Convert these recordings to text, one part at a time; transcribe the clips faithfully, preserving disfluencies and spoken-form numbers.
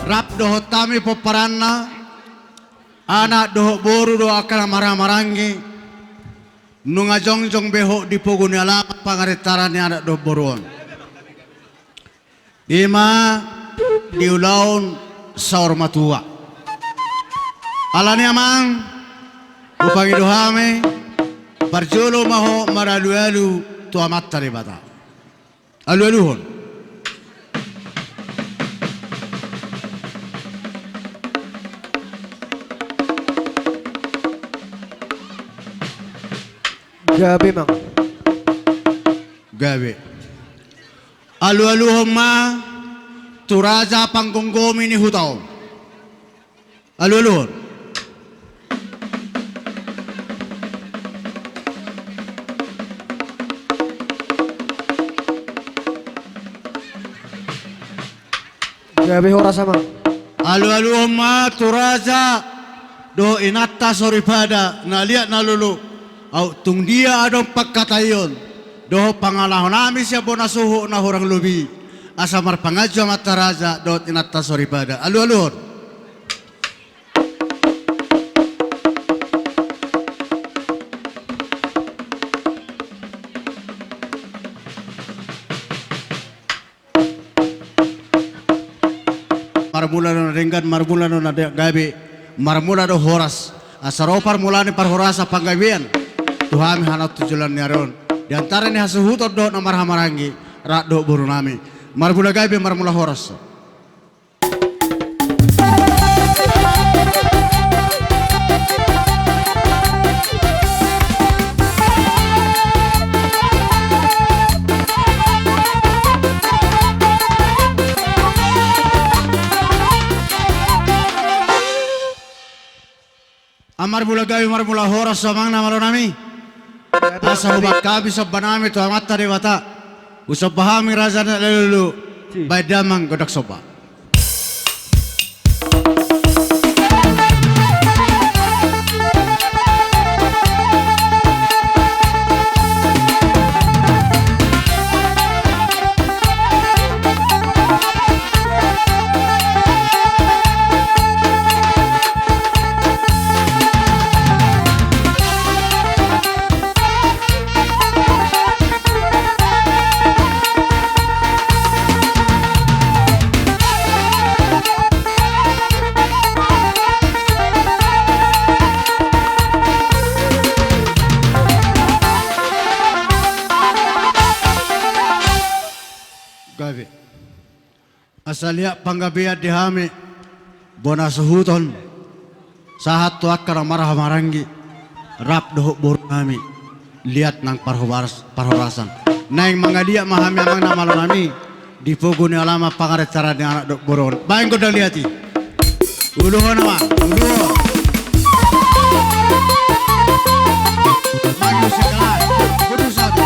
Rap dohot hami pomparanna, anak dohot boru dohot angka na marhahamaranggi, nunga jongjong be hot di pogu ni alaman pangarintaran ni anak dohot boru on. I ma di ulaon saur matua. Alani i amang, hupangido hami, parjolo ma hot maralualu tu Amanta Debata. Alualuhon. Gabe, Amang. Gabe. Alualuhon ma tu raja panggomgomi ni huta on. Alualuhon. Gabe, horas, Amang. Alualuhon ma tu raja dohot inanta soripada na liat na lolo. Aut tung dia adong pangkataion dohot pangalahonami sian bona suhut na hurang lobi, asa marpanganju amanta raja dohot inanta soripada. Alualuhon. Marmula do na denggan, marmula do na gabe, marmula do horas. Asa ro parmulaan ni parhorasan panggabean tu hami hanaut tu joloan ni ari on, di antara ni hasuhuton dohot na marhahamaranggi, anak dohot borunami. Marmula gabe, marmula horas. Marmula gabe, marmula horas, amang na malo nami. Asa hubahen hami sombanami tu Amanta Debata. Husomba hami raja na lolo. Bahen damang gondang somba. Gabe. Asa liat panggabean di hami bona suhuton, sahat tu angka na marhahamaranggi, rap dohot borunami, liat nang parhoras-, parhorasan. Naeng mangaliat ma hami amang na malo nami, di pogu ni alaman pangarintaran ni anak dohot boru on. Bahen gondang liat i. Uluhon amang, uluhon. Maju sejalan, kudu satu.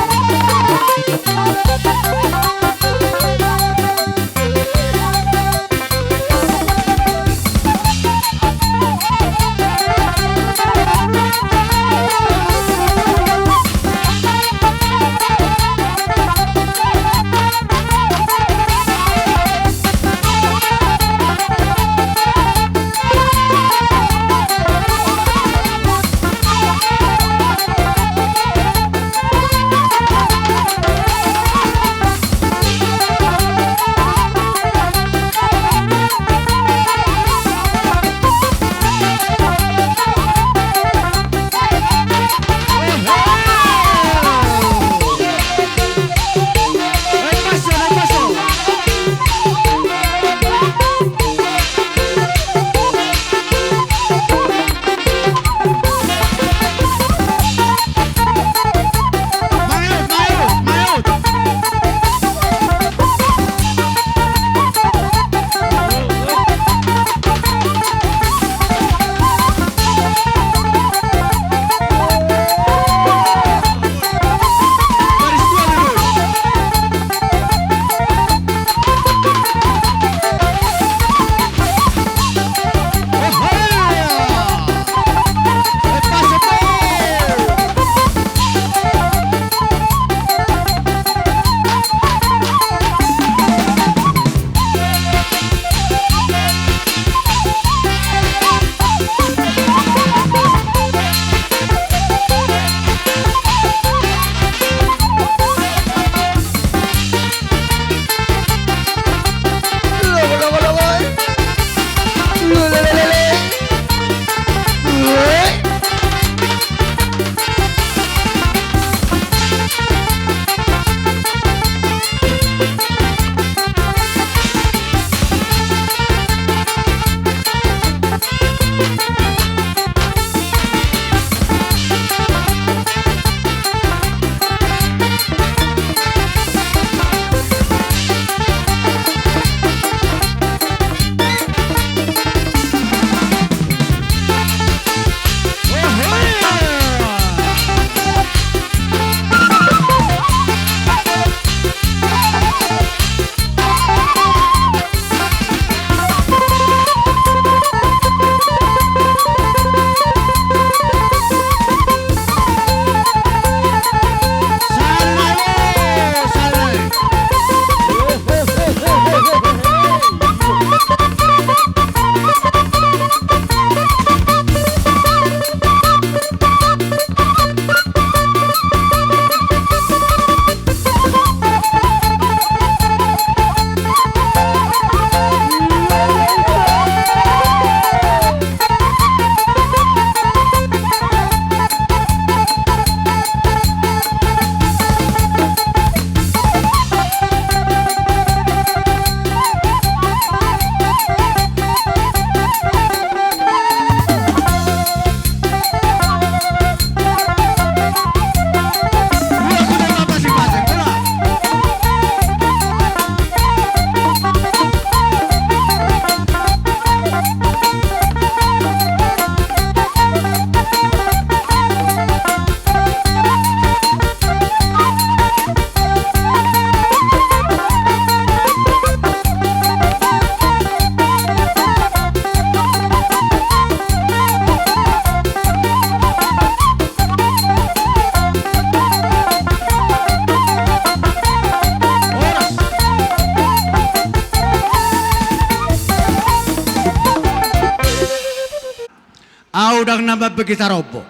Ahu ndang na mambege tarombo.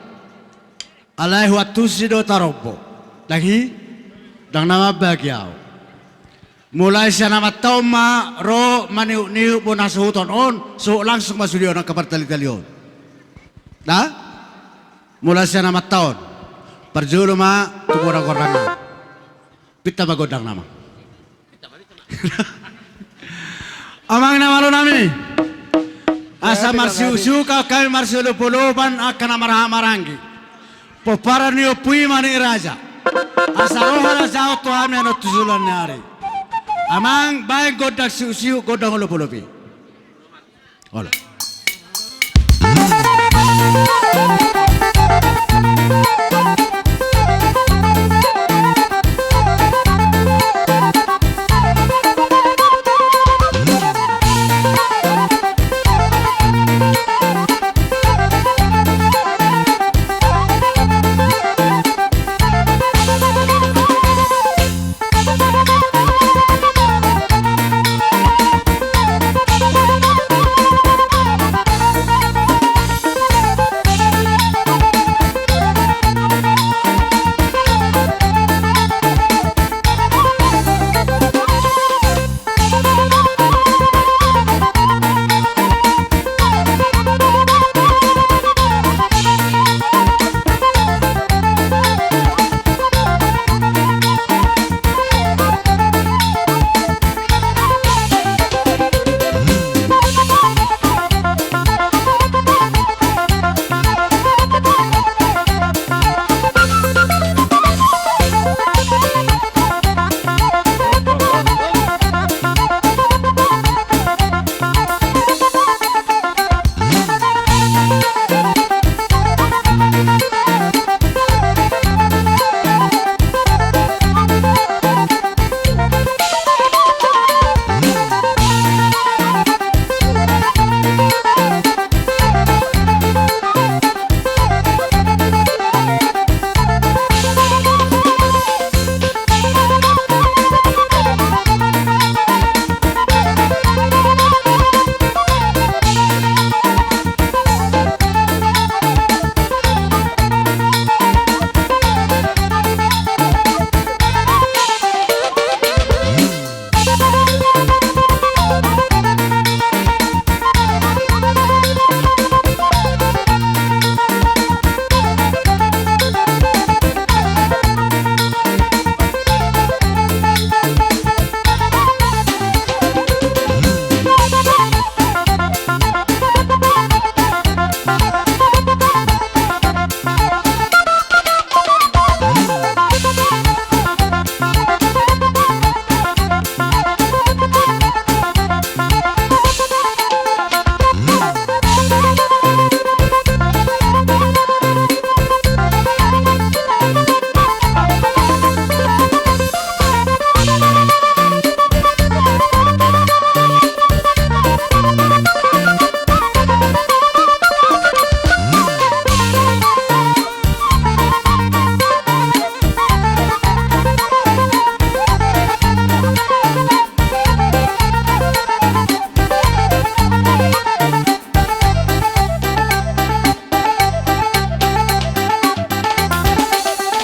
Alai huantusi do tarombo. Ndang i, ndang na mambege ahu. Mulai sian amanta on ma ro maniukniuk bona suhuton on, suhut langsung ma sude on angka partalitali on. Da? Mulai sian amanta on. Parjolo ma tu bona gorang. Pinta ma gondang nama. Amang na malo nami. Asa marsiusiu hami marsiolopolopan angka na marhahamaranggi. Pomparan ni ompu i Manik Raja. Asa ro harajaon tu hami annon tu joloan ni ari. Amang, baen gondang siusiu, gondang olopolop i. Olo.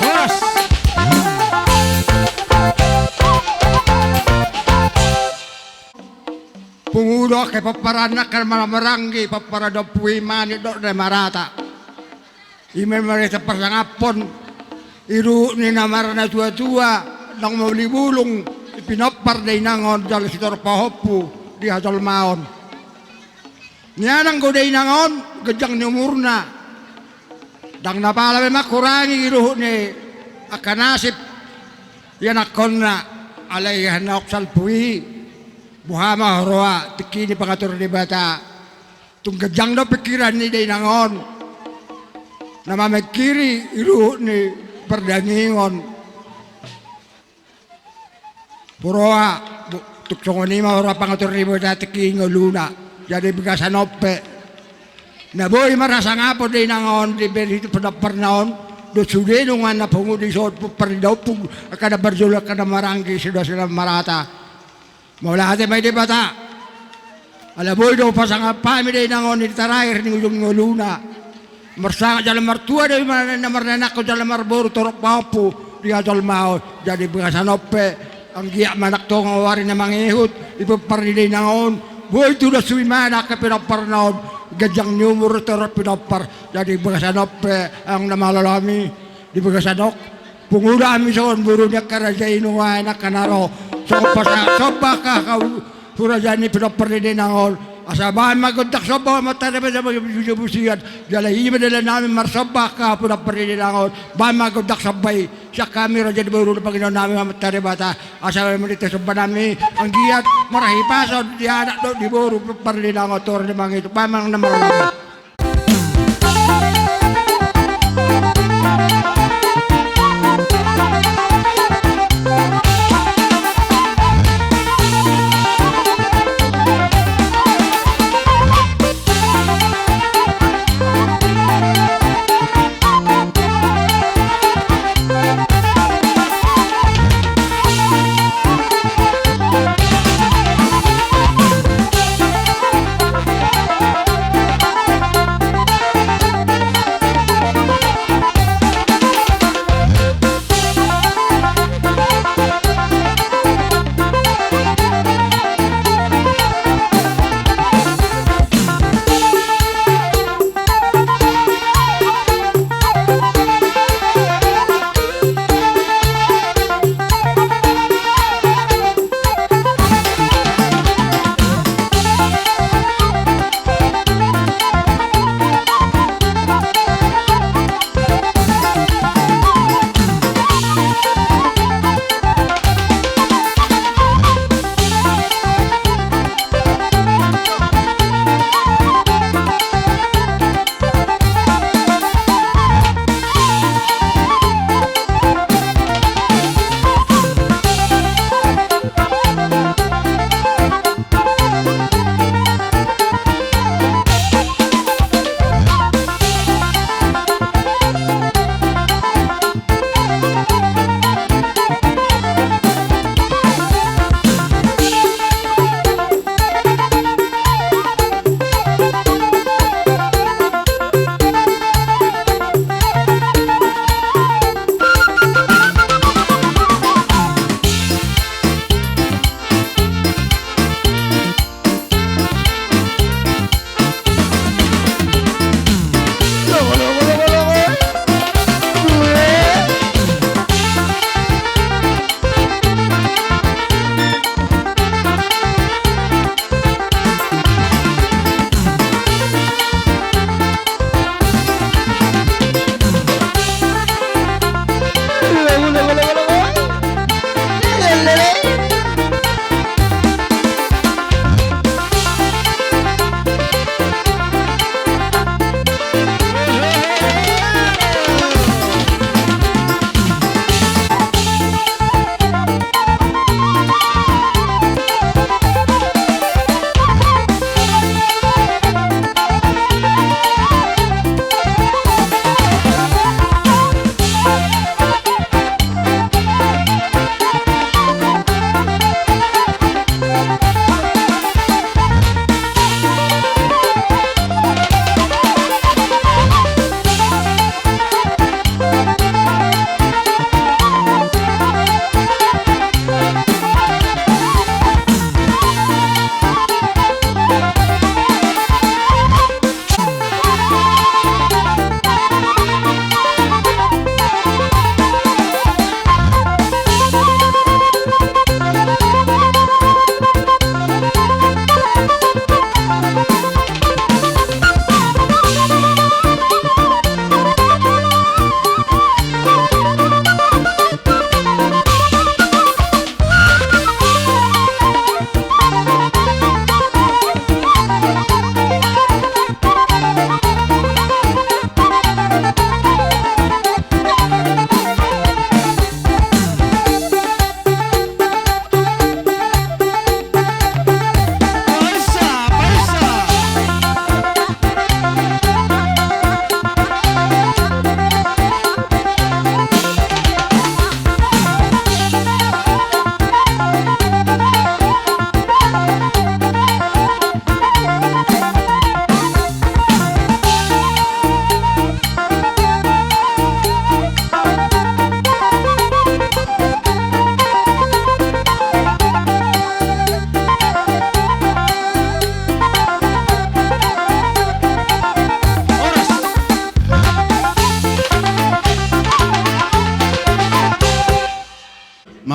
Horas. Pungu do angka pomparanna angka na marhahamaranggi, pomparan ni ompu i Manik dohot na marata. I ma marhite pasangaphon, iruhut ni na marnatuatua, naung mauli bulung, pinompar dainang on jala sitorop pahompu di hajolmaon. Nian anggo dainang on, ganjang ni umurna. Ndang na pala be mangkurangi iruhut ni angka nasib ianakhonna, alai hanaok salpu i, boha ma huroha tingki ni pangatur Debata. Tung ganjang do pingkiran ni dainang on na mamingkiri iruhut ni pardagingon. Huroha, tung songon i ma huroha pangatur ni Debata tingki ngoluna. Jadi bagasan on pe na boi marhasangapon dainang on di bere ni pinomparna on, dohot sude nunga na pungu di son pompar ni daompung, angka na parjolo angka na maranggi, suda suda marata. Mauliate ma di Debata. Ala boi do pasangap hami dainang on di tarakhir ni ujung ngoluna. Marsangap jala martua do i ma na marnanakhon jala marboru torop pahompu di hajolmaon. Jadi bagasan on pe, anggiat ma nang tonga wari na mangihut di pompar ni dainang on, boi tudos suhi ma nang angka pinomparna on, ganjang ni umur torop pinompar. Jadi bagasan on pe, angka na malo hami di bagasan on, pungu do hami songon boru ni angka raja i nuaeng angka na ro, songon pasahat somba angka hau tu raja ni pinompar ni dainang on. Asa bahen ma gondang somba Amanta Debata, bahen ma gondang pujian. Jala i ma dalan nami marsomba angka pinompar ni dainang on. Bahen ma gondang somba i sian hami raja ni boru na pangidoan nami Amanta Debata. Asa bahen ma gondang somba nami anggiat marhahipason di anak dohot di boru pinompar ni dainang on, torop na mangihut. Bahen ma na marnami.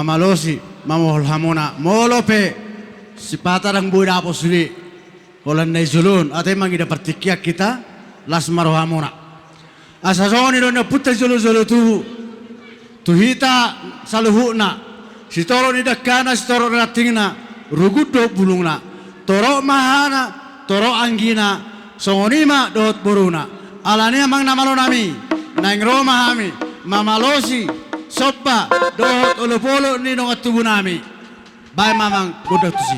malosi mamohol hamuna, molo pe sipata ndang boi dapot sude holan na di jolo on, ate mangida partingkian hita, las ma rohamuna. Asa songon i do ni ompunta sijolojolo tubu tu hita saluhutna, sitorop ni dangkana, sitorop ni rantingna, rugut dohot bulungna, torop ma hahana, torop anggina, songon i ma dohot boruna. Alani i amang na malo nami, naeng ro ma hami mamalosi somba dohot olopolop ni dongan tubu nami. Baen ma amang gondang tusi.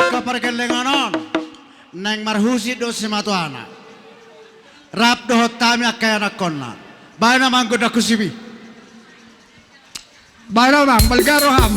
Angka pargellengon on naeng marhusip do simatuana. Rap dohot hami angka ianakkonna. Baen amang gondang husipi. Baen amang, balga roham.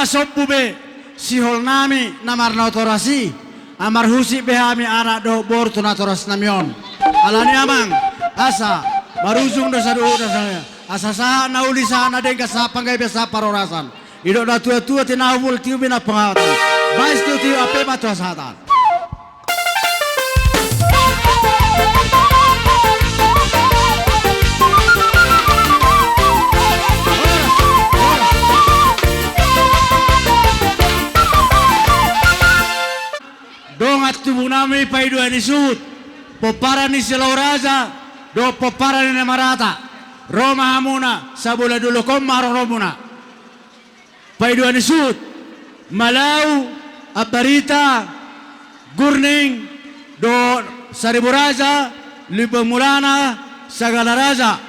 Sombu be sihol nami na marnatoras i, ai marhusip be hami anak dohot boru tu natoras nami on. Alani amang, asa marujung do saduhut na sahat, asa sahat na uli, sahat na denggan, sahat panggabean, sahat parhorasan. Didok na tua-tua, tinahu mul tiup i na pangatan, bais tiup-tiup ampe ma tu hasahatan. Dongan tubu nami Paidua ni Suhut, pomparan ni Silau Raja dohot pomparan ni Namarata, ro ma hamuna, sabola dolok on ma roromuna. Paidua ni Suhut, Malau, Ambarita, Gurning, dohot Saribu Raja, Limbong Mulana, Sagala Raja.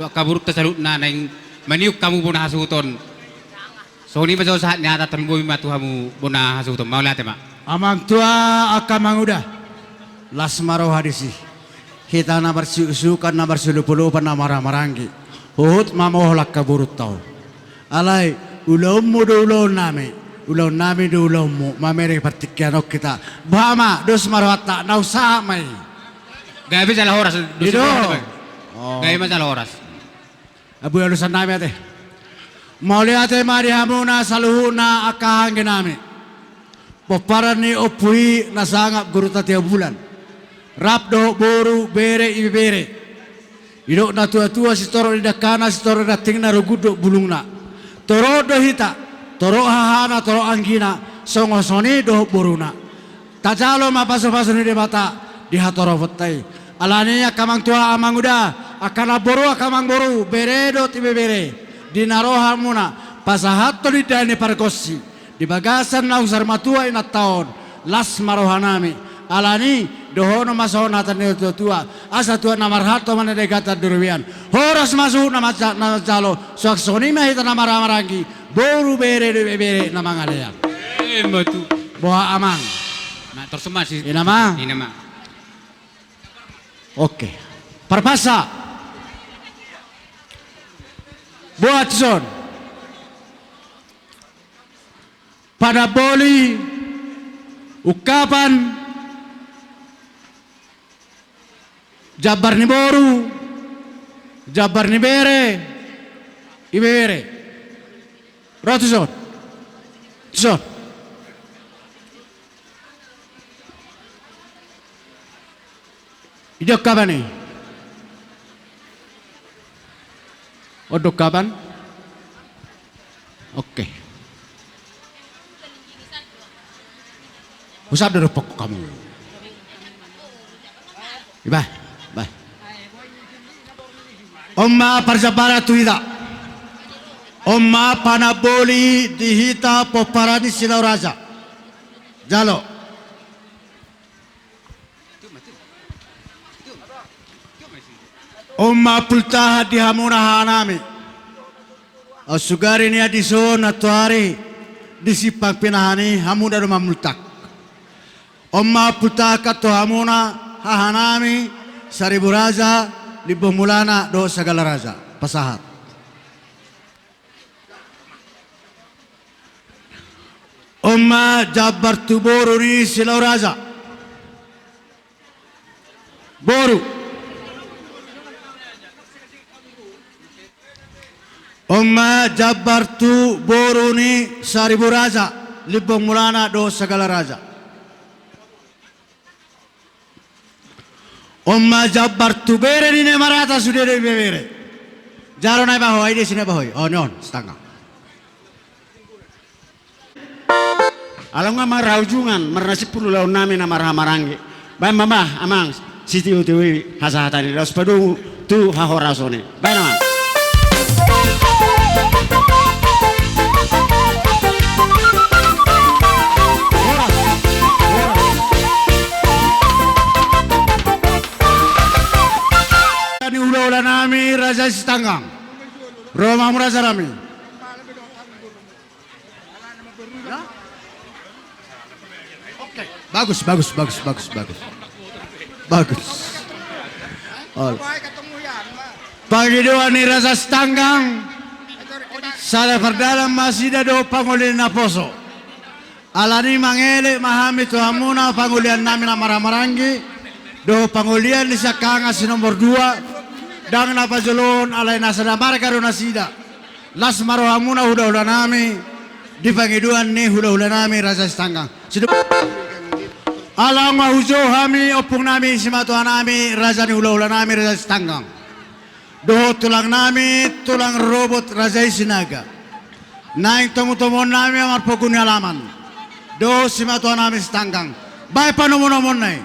angka borunta saluhutna naeng maniuk hamu bona hasuhuton. Songon i ma jo sahat ni hata, tarlumobi ma tu hamu bona hasuhuton. Mauliate ma. Amang tua, angka manguda, las ma roha disi. Hita na marsiuksukan, na marsilopolopan, na marhahamaranggi, huhut ma mohol angka borunta on. Alai ulaonmu do ulaonnami, ulaonnami do ulaonmu, mamereng partingkian on hita. Boha ma, dos ma rohanta, naung sahat ma i. Gabe jala horas. Dos i do. Gabe ma jala horas. Abu alusannami ate. Mauliate ma di hamuna saluhutna angka hahaangginami. Pomparan ni ompu i na sangap, Guru Tatea Bulan, rap dohot boru, bere, ibebere. Didok natuatua, sitorop ni dangkana, sitorop ni rantingna, runggun dohot bulungna. Torop do hita, torop hahana, torop anggina, songon songon i dohot boruna. Tajalo ma pasupasu ni Debata di hatoroponta i. Alani i angka amang tua, amang uda, angka namboru, angka amangboru, bere dohot ibebere, di na ro hamuna pasahathon indahan ni pargonsi di bagasan naung saur matua inanta on, las ma rohanami. Alani i dohonon ma songon hata ni natuatua: Asa Tuhan na marhalto manandahi hata ni robean, horas ma suhut na manjalo, suang songon i ma hita na marhahamaranggi, boru, bere dohot ibebere na mangalean. Ima tutu. Boha amang? Ina ma. Oke. Parpasa. Boha tuson? Panamboli, ungkapan, jambar ni boru, jambar ni bere, ibebere. Ro tuson. Tuson. Ido ungkapan i. On do ungkapan. Oke. Husap do dohot hamu. Iba, iba. On ma parjambaran tu hita. On ma panamboli di hita pomparan ni Silau Raja. Jalo. On ma pultahan di hamuna hahanami. Sugari nian dison antuari di simpang pinahan i hamu na do mamultak. On ma pultahan kan tu hamuna hahanami Saribu Raja, Limbong Mulana dohot Sagala Raja. Pasahat. On ma jambar tu boru ni Silau Raja. Boru. On ma jambar tu boru ni Saribu Raja, Limbong Mulana dohot Sagala Raja. On ma jambar tu bere ni na marhata sude dohot ibebere. Jalo na iba ho, ai disi na iba ho i. On, on, Sitanggang. Ala nunga marhaujungan, marnasimpul ulaonnami na marhahamaranggi. Baen ma, amang, sitiotio i hasahatan i, laos padomu tu hahorason i. Baen, amang. Ni hulahulanami Raja Sitanggang. Ro ma hamu, rajanami. Bagus, bagus, bagus, bagus, bagus. Bagus. Pangidoan ni Raja Sitanggang, sada pardalan ma nasida dohot pangoli na poso. Alani i mangelek ma hami tu hamuna pangoliannami na marhahamaranggi dohot pangolian ni siangkangan si nomor dua, ndang na pajolo on, alai na sada marga do nasida. Las ma rohamuna hulahulanami di pangidoan ni hulahulanami Raja Sitanggang. Ala nunga hujou hami ompungnami simatuanami raja ni hulahulanami Raja Sitanggang dohot tulangnami tulang rorobot Raja i Sinaga. Naeng tomutomuonnami ma marpogu ni alaman dohot simatuanami Sitanggang. Baen panomunomuonna i.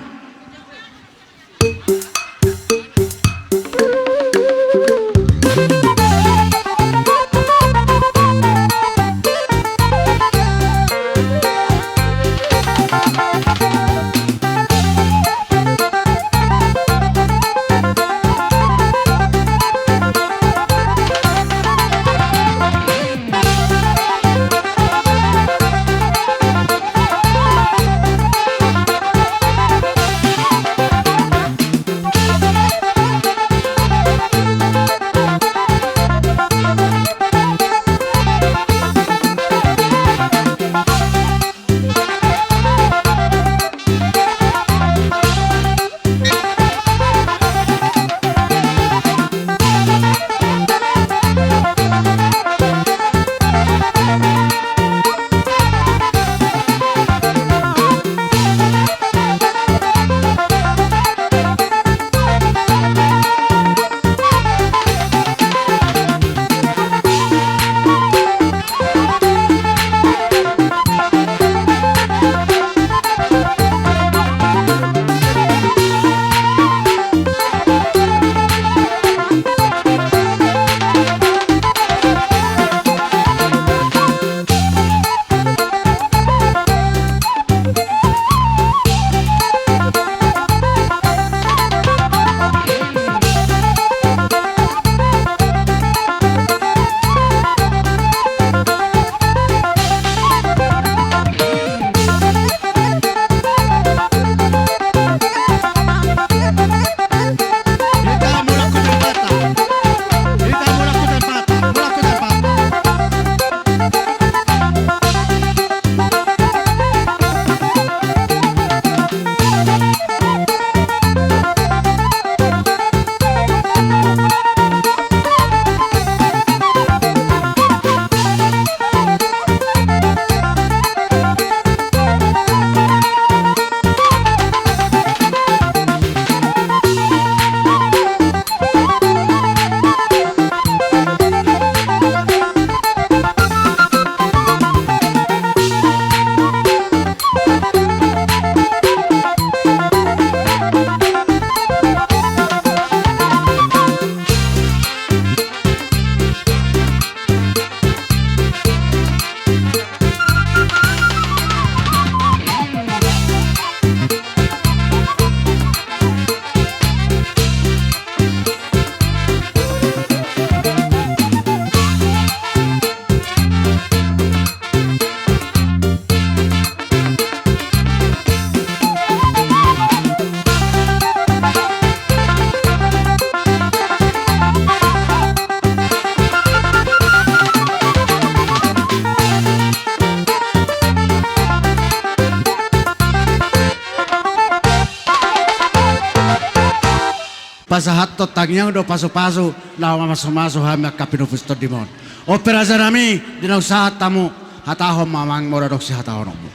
Pasahathon tangiang dohot pasupasu na mamasumasu hami angka pinopus tondimon. On pe rajanami, di naung sahat hamu, hatahon ma amang mora adong sihatahononmu.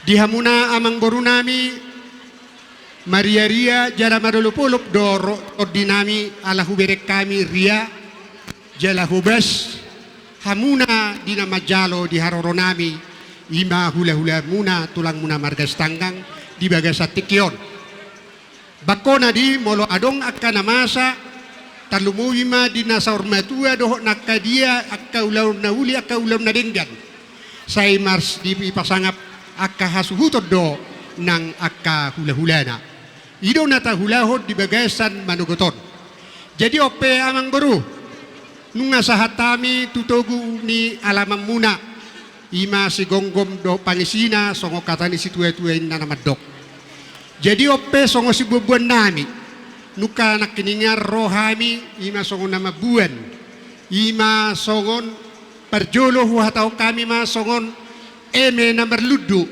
Di hamuna amangborunami, mariaria jala madolopolop do ro-, tondinami, ala hubereng hami ria jala hobas hamuna di na manjalo di haroronami, i ma hulahulamuna, tulangmuna marga Sitanggang di bagasan tingki on. Bangkona di, molo adong angka na masa, tarlumobi ma di na saur matua dohot na angka dia, angka ulaon na uli, angka ulaon na denggan. Sai mars dipasangap angka hasuhuton do nang angka hulahulana. I do na taulahon di bagasan manogot on. Jadi on pe amangboru, nunga sahat hami tu togu ni alamanmuna, i ma sigomgom dohot pangisina, songon hata ni situatua inna na mandok. Jadi on pe songon sibuanbuannami, nunga nangkiningan ro hami, i ma songon na mambuan, i ma songon parjolo huhatahon hami ma songon eme na marlundu.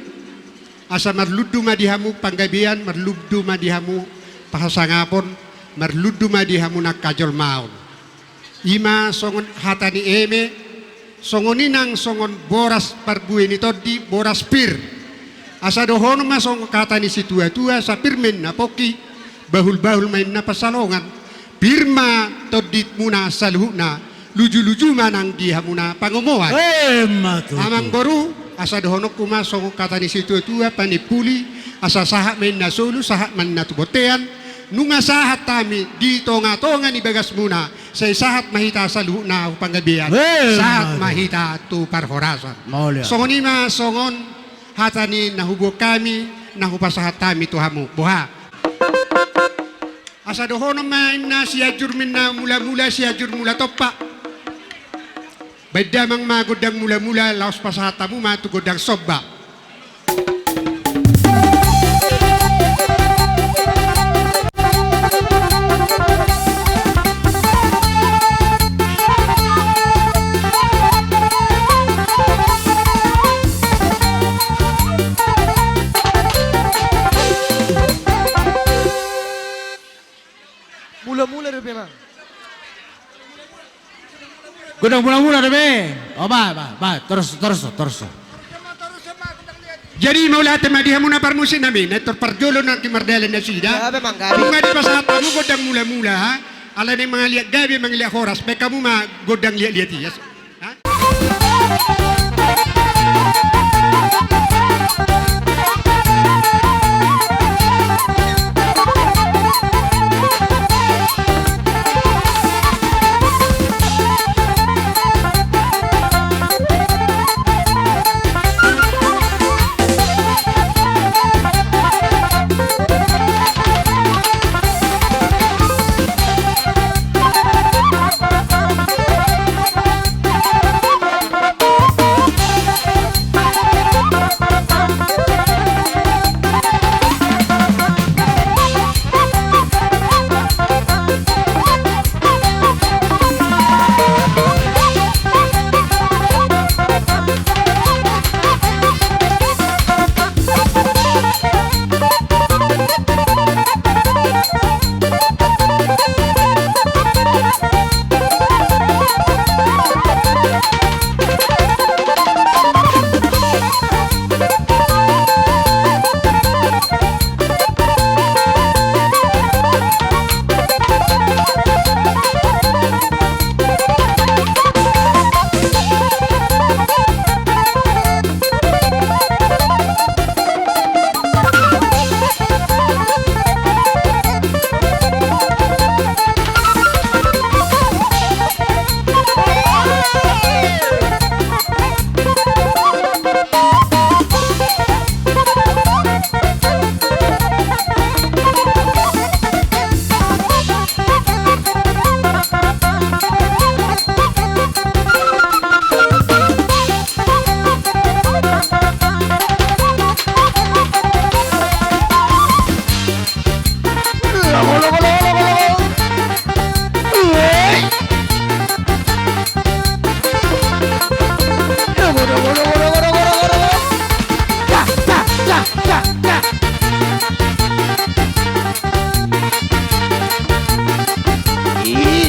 Asa marlundu ma di hamu panggabean, marlundu ma di hamu pasangapon, marlundu ma di hamu na angka jolmaon. I ma songon hata ni eme, songon i nang songon boras parbue ni tondi, boras pir. Asa dohonon ma songon hata ni situatua, asa pir ma inna pongki, bahulbahul ma inna pansalongan. Pir ma tondimuna saluhutna, lujuluju ma nang di hamuna pangomoan. Emma tutu. Amangboru, asa dohononku ma songon hata ni situatua, panimpuli, asa sahat ma inna solu, sahat ma inna tu bontean, nunga sahat hami di tongatonga ni bagasmuna, sai sahat ma hita saluhutna tu panggabean, emma tutu, sahat ma hita tu parhorasan. Mauliate. Songon i ma songon hata ni na huboan hami, na hupasahat hami tu hamu. Boha? Asa dohonon ma inna Sianjur ma inna mulamula, Sianjur mula tompa. Baen damang ma gondang mulamula, laos pasahat hamu ma tu gondang somba. Mulamula dope, Mang. Gondang mulamula dope. O, baen, baen, baen. Torus, torus, torus. Jadi mauliate ma di hamuna parmusiknami, na tor parjolo nangkin mardalan nasida. Gabe, Mang, gabe. Nunga dipasahat hamu gondang mulamula, ala naeng mangaliat gabe, mangaliat horas, baen hamu ma gondang liatliat i.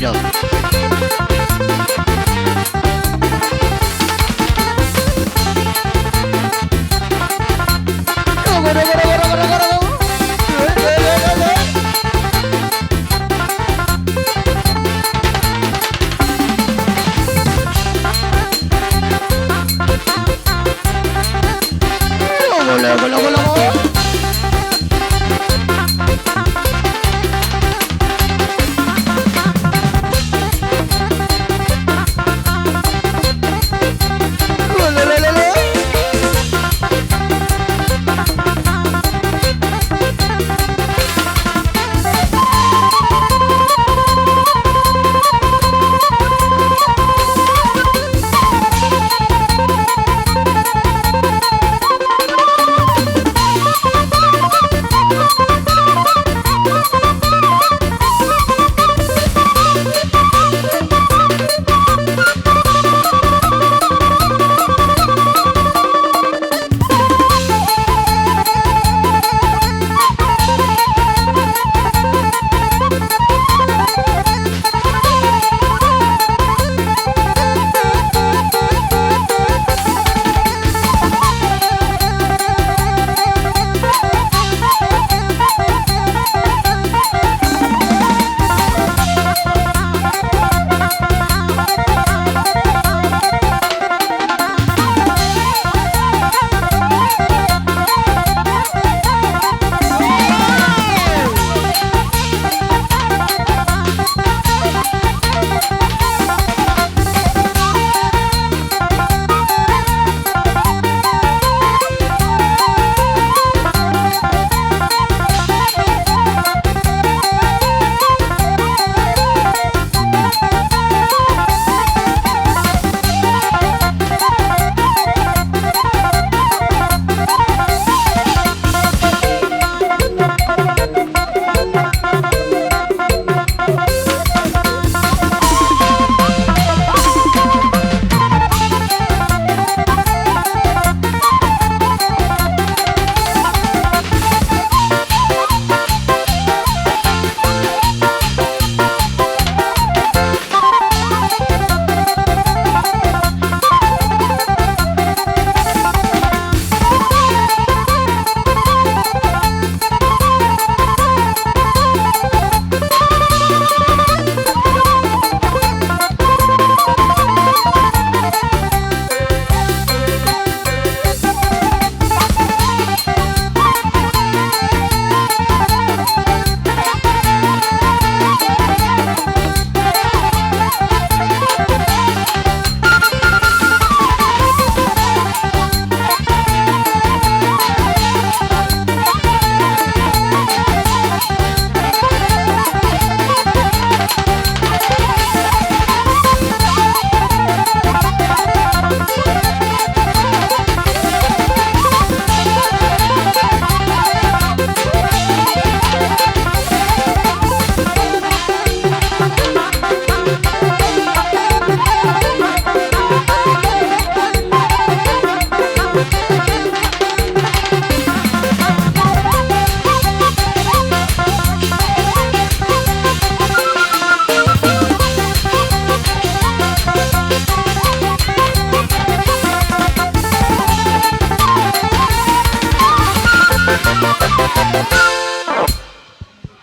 Yo.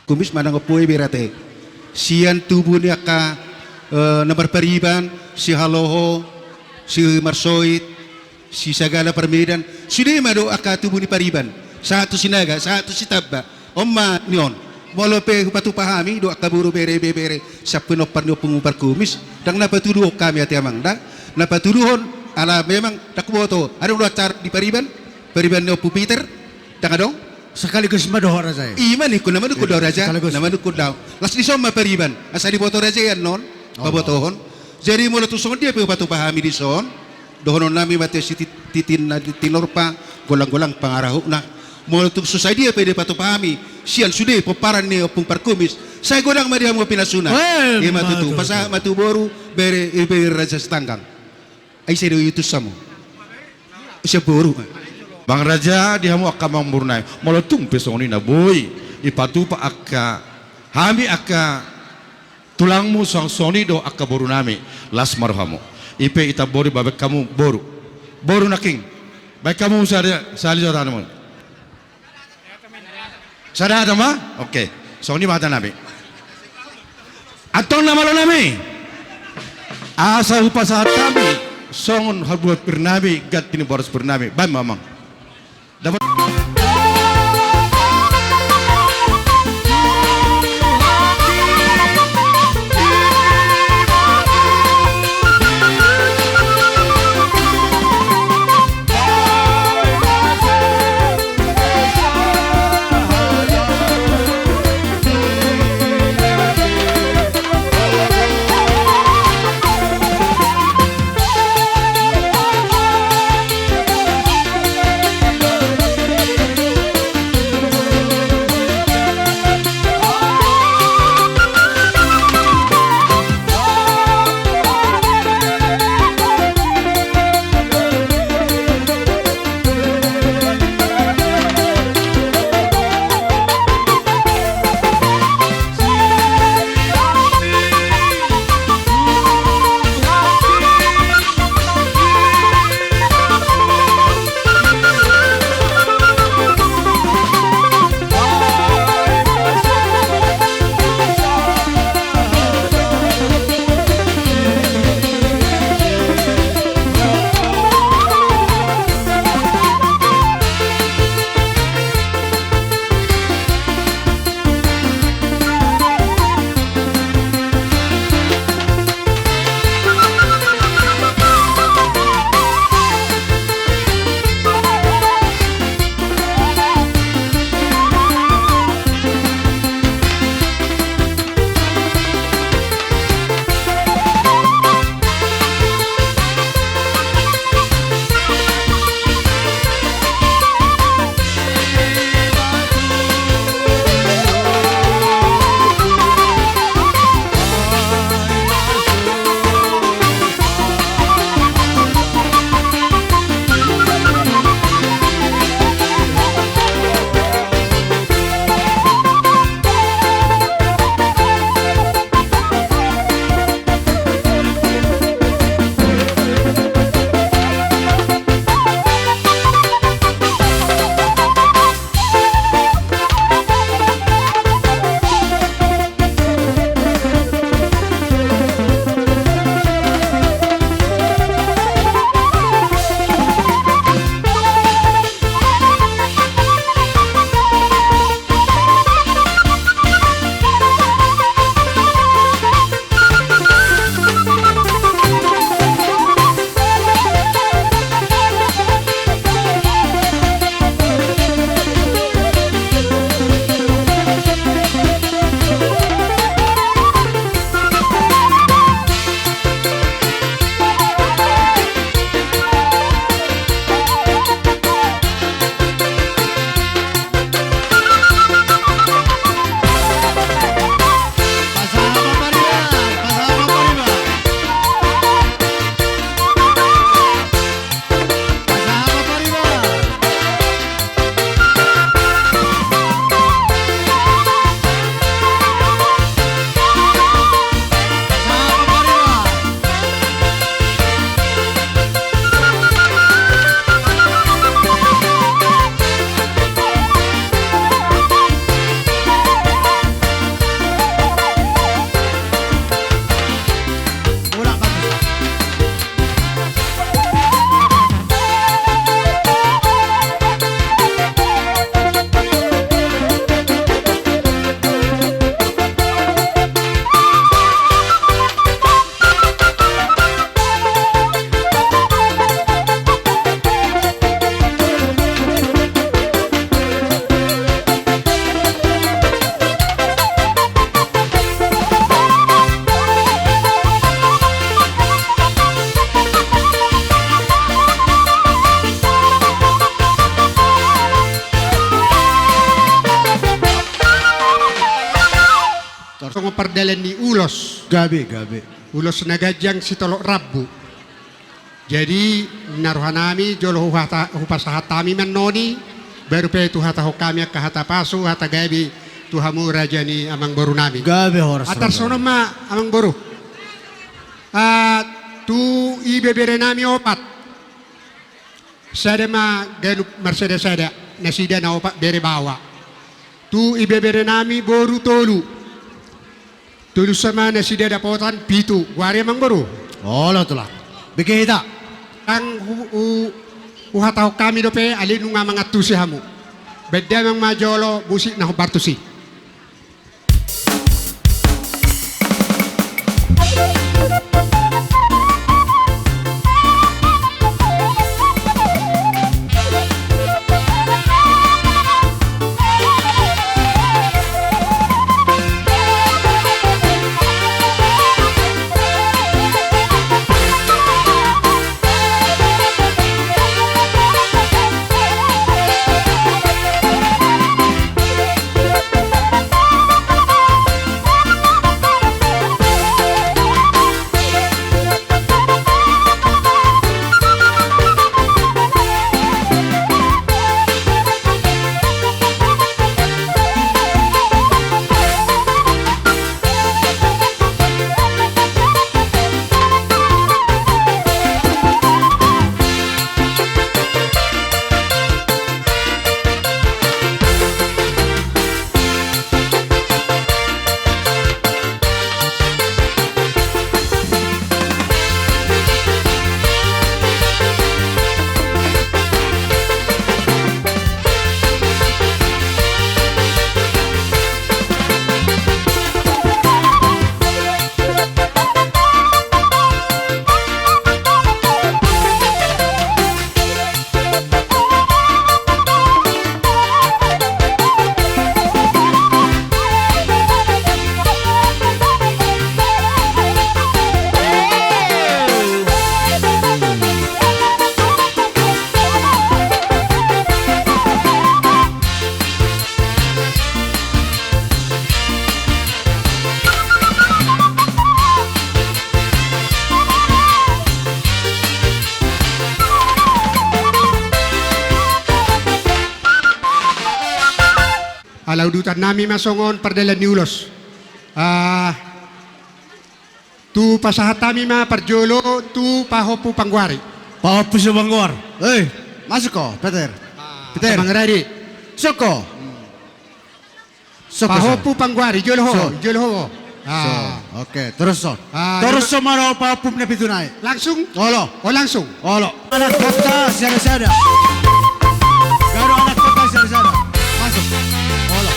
Kumis manang ompu i berate. Sian tubu ni angka, eh, na marpariban, si Haloho, si Marsoit, si Sagala Parmedan, sude ma do angka tubu ni pariban. Sahat tu Sinaga, sahat tu Sitamba. On ma nion. Molo pe hupatupa hami do angka boru bere, bebere, sian pinompar ni ompung parkumis, ndang na patuduhon hami ate amang da. Na patuduhon ala memang ndang huboto. Adong do acara di pariban, pariban ni Ompu Peter, ndang adong? Sekaligus ma dohot raja i. I ma ningku, na manungkun do raja, sekaligus. Na manungkun do. Las dison ma pariban. Asa diboto raja i annon, oh, pabotohon. Jadi molo tung songon dia pe hupatupa hami dison, dohonon nami ma tu si Tit-, Titin na di Tinorpa, golang-golang pangarahutna. Molo tung so sadia pe dipatupa hami sian sude pomparan ni ompung parkumis, sai godang ma di hamu pinasuna. Well, i ma tutu. Pasahat ma tu boru, bere, i bere Raja Sitanggang. Ai sai do i utusan hamu. Sian boru. Amang raja, di hamu angka amangboru nami. Molo tung pe songon i na boi, ipatupa angka, hami angka Tulangmu, songon i do angka borunami, las ma rohamu. I pe itambori bahen hamu boru. Boru nangkin. Bahen hamu sada, sada hata ma. Sada hata ma? Oke. Songon i ma hatanami. Antong na malo nami. Asa hupasahat hami songon habuat pir nami, ganti ni boras pir nami. Bahen ma amang. Dapot. Tor songon pardalan ni ulos. Gabe, gabe. Ulos na ganjang sitolop rambu. Jadi, na rohanami, jolo huhata-, hupasahat hami mannoni, baru pe tu hatahon hami angka hata pasu, hata gabe, tu hamu raja ni amangboru nami. Gabe horas. Atar songon on ma amangboru. Ah, tu ibebere nami opat. Sada ma ganup marsada-sada, nasida na opat bere baoa. Tu ibebere nami boru tolu. Tolu sama nasida dapotan pitu, goari amangboru. Olo tulang. Bege hita. Ndang hu-, hu-, huhatahon hami dope, alai nunga mangantusi hamu. Baen damang ma jolo musik na hombar tusi. Ala udutan nami ma songon pardalan ni ulos. Ah, tu pasahat hami ma parjolo tu pahompu panggoari. Pahompu si panggoar. Eh, masuk ho, Peter. Ah, Peter. Mangaradi. Soko. Soko, pahompu panggoari, jolo ho, jolo ho. Ah. Oke, torus on. Ah, torus on ma ro pahompu na pitu nai. Langsung? Olo. Oh, langsung. Olo. Anak kota siada-siada. Garo anak kota siada-siada. Masuk. Olo.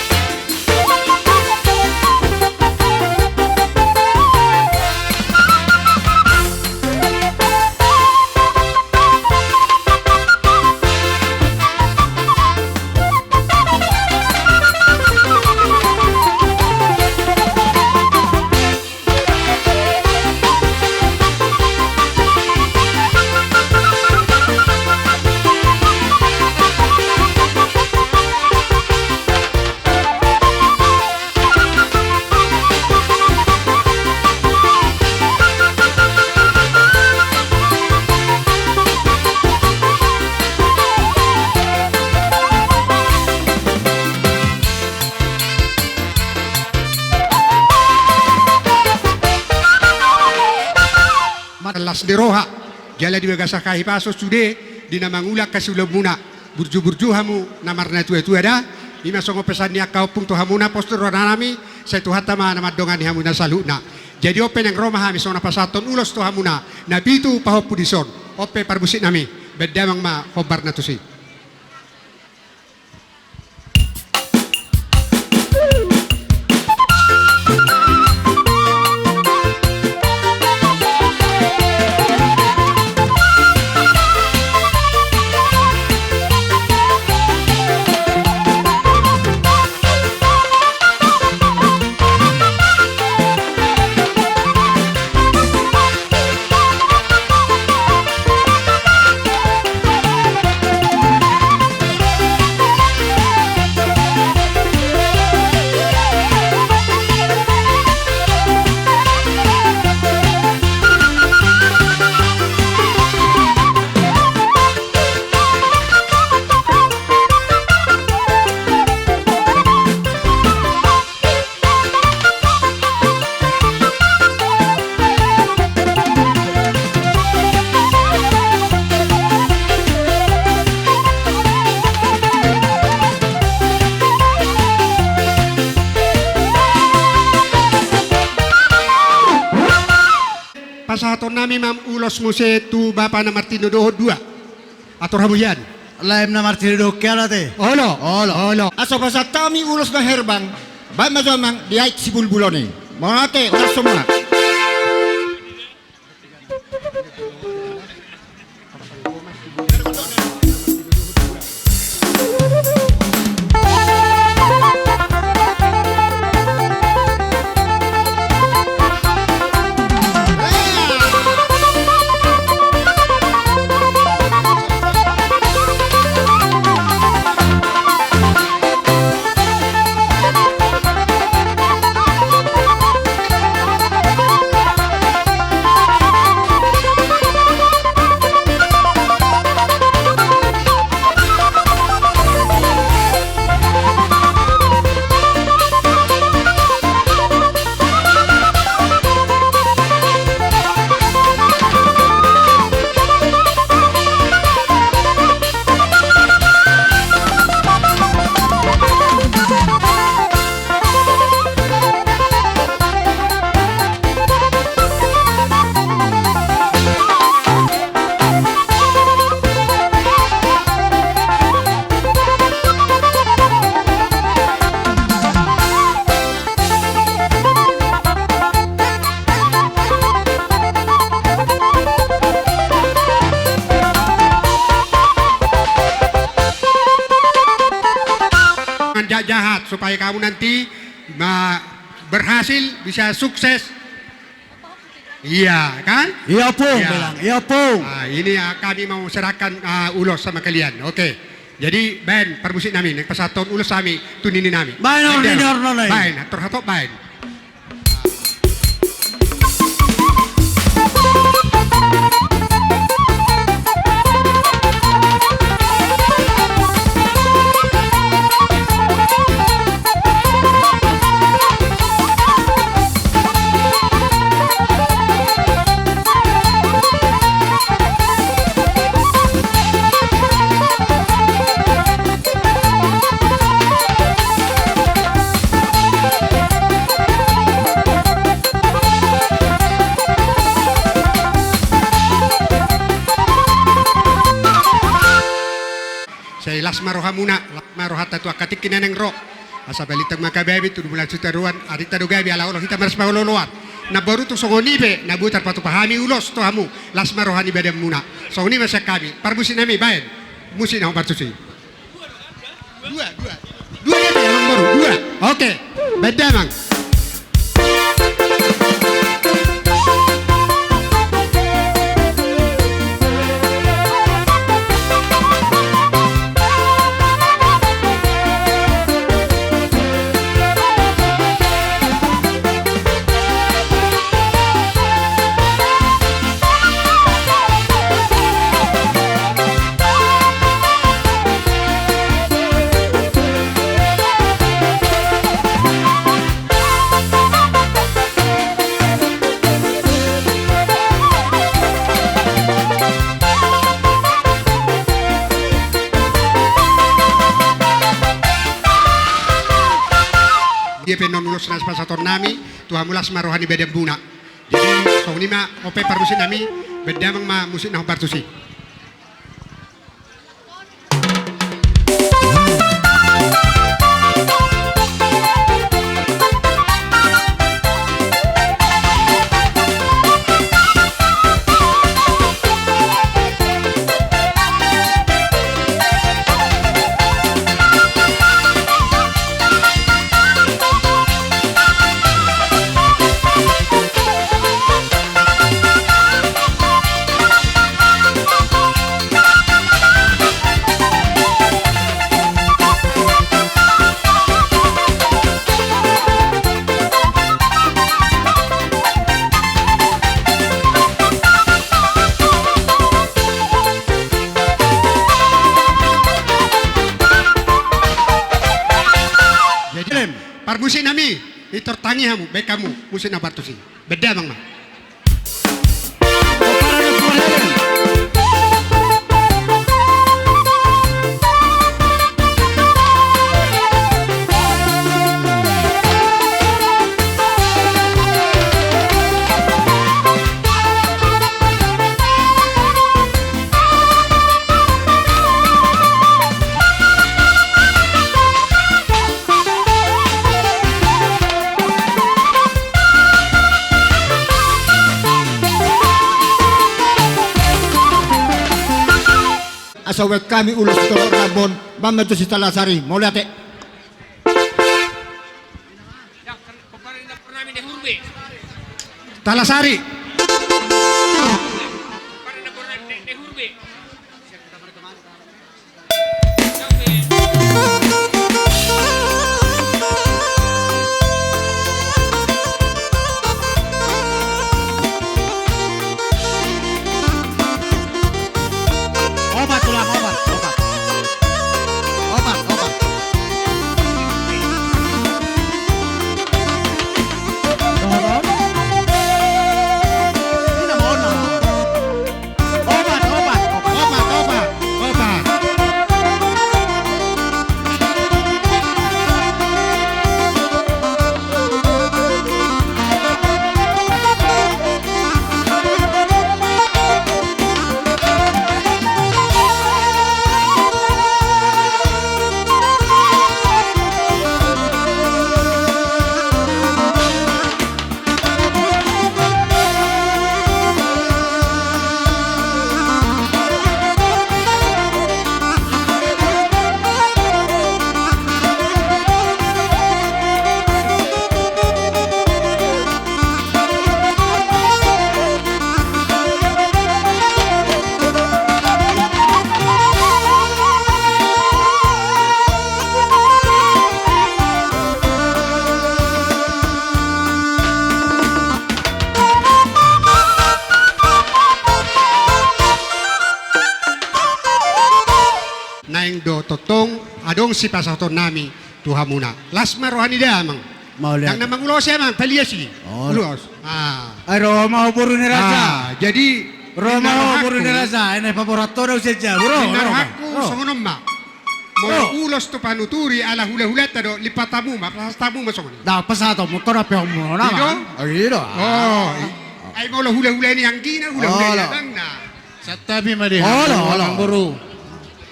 Las ni roha, jala di bagasan hahipason sude, di na mangula hasiulaonmuna, burju-burju hamu na marnatua-tua da. I ma songon pesan ni angka ompung tu hamuna, pos do roha nami, sai Tuhanta ma na mandongani hamuna saluhutna. Jadi on pe naeng ro ma hami songon na pasahathon ulos tu hamuna, na pitu pahompu dison, on pe parmusik nami, baen damang ma hombarna tusi. Pasahaton nami ma ulos muse tu bapa na martinodohon dua. Atur hamu hian. Laem na martinodohon hian ate. Olo. Olo. Olo. Asa pasahat hami ulos na herbang. Baen ma jo amang di aek sibulbulon i. Mauliate, horas ma. Jahat-jahat supaya kamu nanti ma-, berhasil, bisa sukses. Iya, kan? Iya, Pung, iya. Bilang, iya, Pung. Ah, ini, ah, kami mau serahkan, ah, ulos sama kalian. Oke. Jadi, baen, parmusik nami, naeng pasahathon ulos hami, tu nini nami. Baen, atur nini, atur nini. Baen, atur hatop, baen. Sai las ma rohamuna, las ma rohanta tu angka tingki na naeng ro. Asa balintang ma angka gabe, tudu mulak sitaruan, arinta do gabe, ala olo hita marspaolo-oloan. Namboru tung songon i pe, na boi tarpatupa hami ulos tu hamu, las ma roha ni badanmuna. Songon i ma sian hami, parmusik nami, baen. Musik na hombar tusi. Dua, dua. Dua ya, ya, Amang Boru, dua. Oke. Baen damang. Dia pe non ulos na pasahaton nami, tu hamu las ma roha ni badanmuna. Jadi, songon i ma, ope parmusik nami, baen damang ma musik na hombar tusi. Jadi, parmusik nami, pintor tangi hamu, baen hamu musik na hombar tusi. Baen damang ma. Tauan hami ulos torop rambu on, bamma tu si Talasari, mauliate. Talasari. Opat, tulang, opat, opat. Opat, opat. Opat, opat, opat, opat, opat. Naeng do tongtong adong sipasahatonnami tu hamuna. Las ma roha ni damang. Mauliate. Ndang na mangulosi amang, paliasi. Oh. Ulos. Ah. Ai ro ma ho boru ni raja. Ah, jadi ro ma ho boru ni raja. Ena paborat ho do sian jabu. Ro, ro, ro. Songon on ma. Molo ulos tu panuturi ala hulahulanta do, lipat hamu ma, pasahat hamu ma songon i. Ndang pasahat hamu, tora pe hamu na. I do? Oh, i do. Oh, i. Ai molo hulahula ni anggina, hulahula ni abangna. Santabi ma di hamu, olo, olo, amang boru.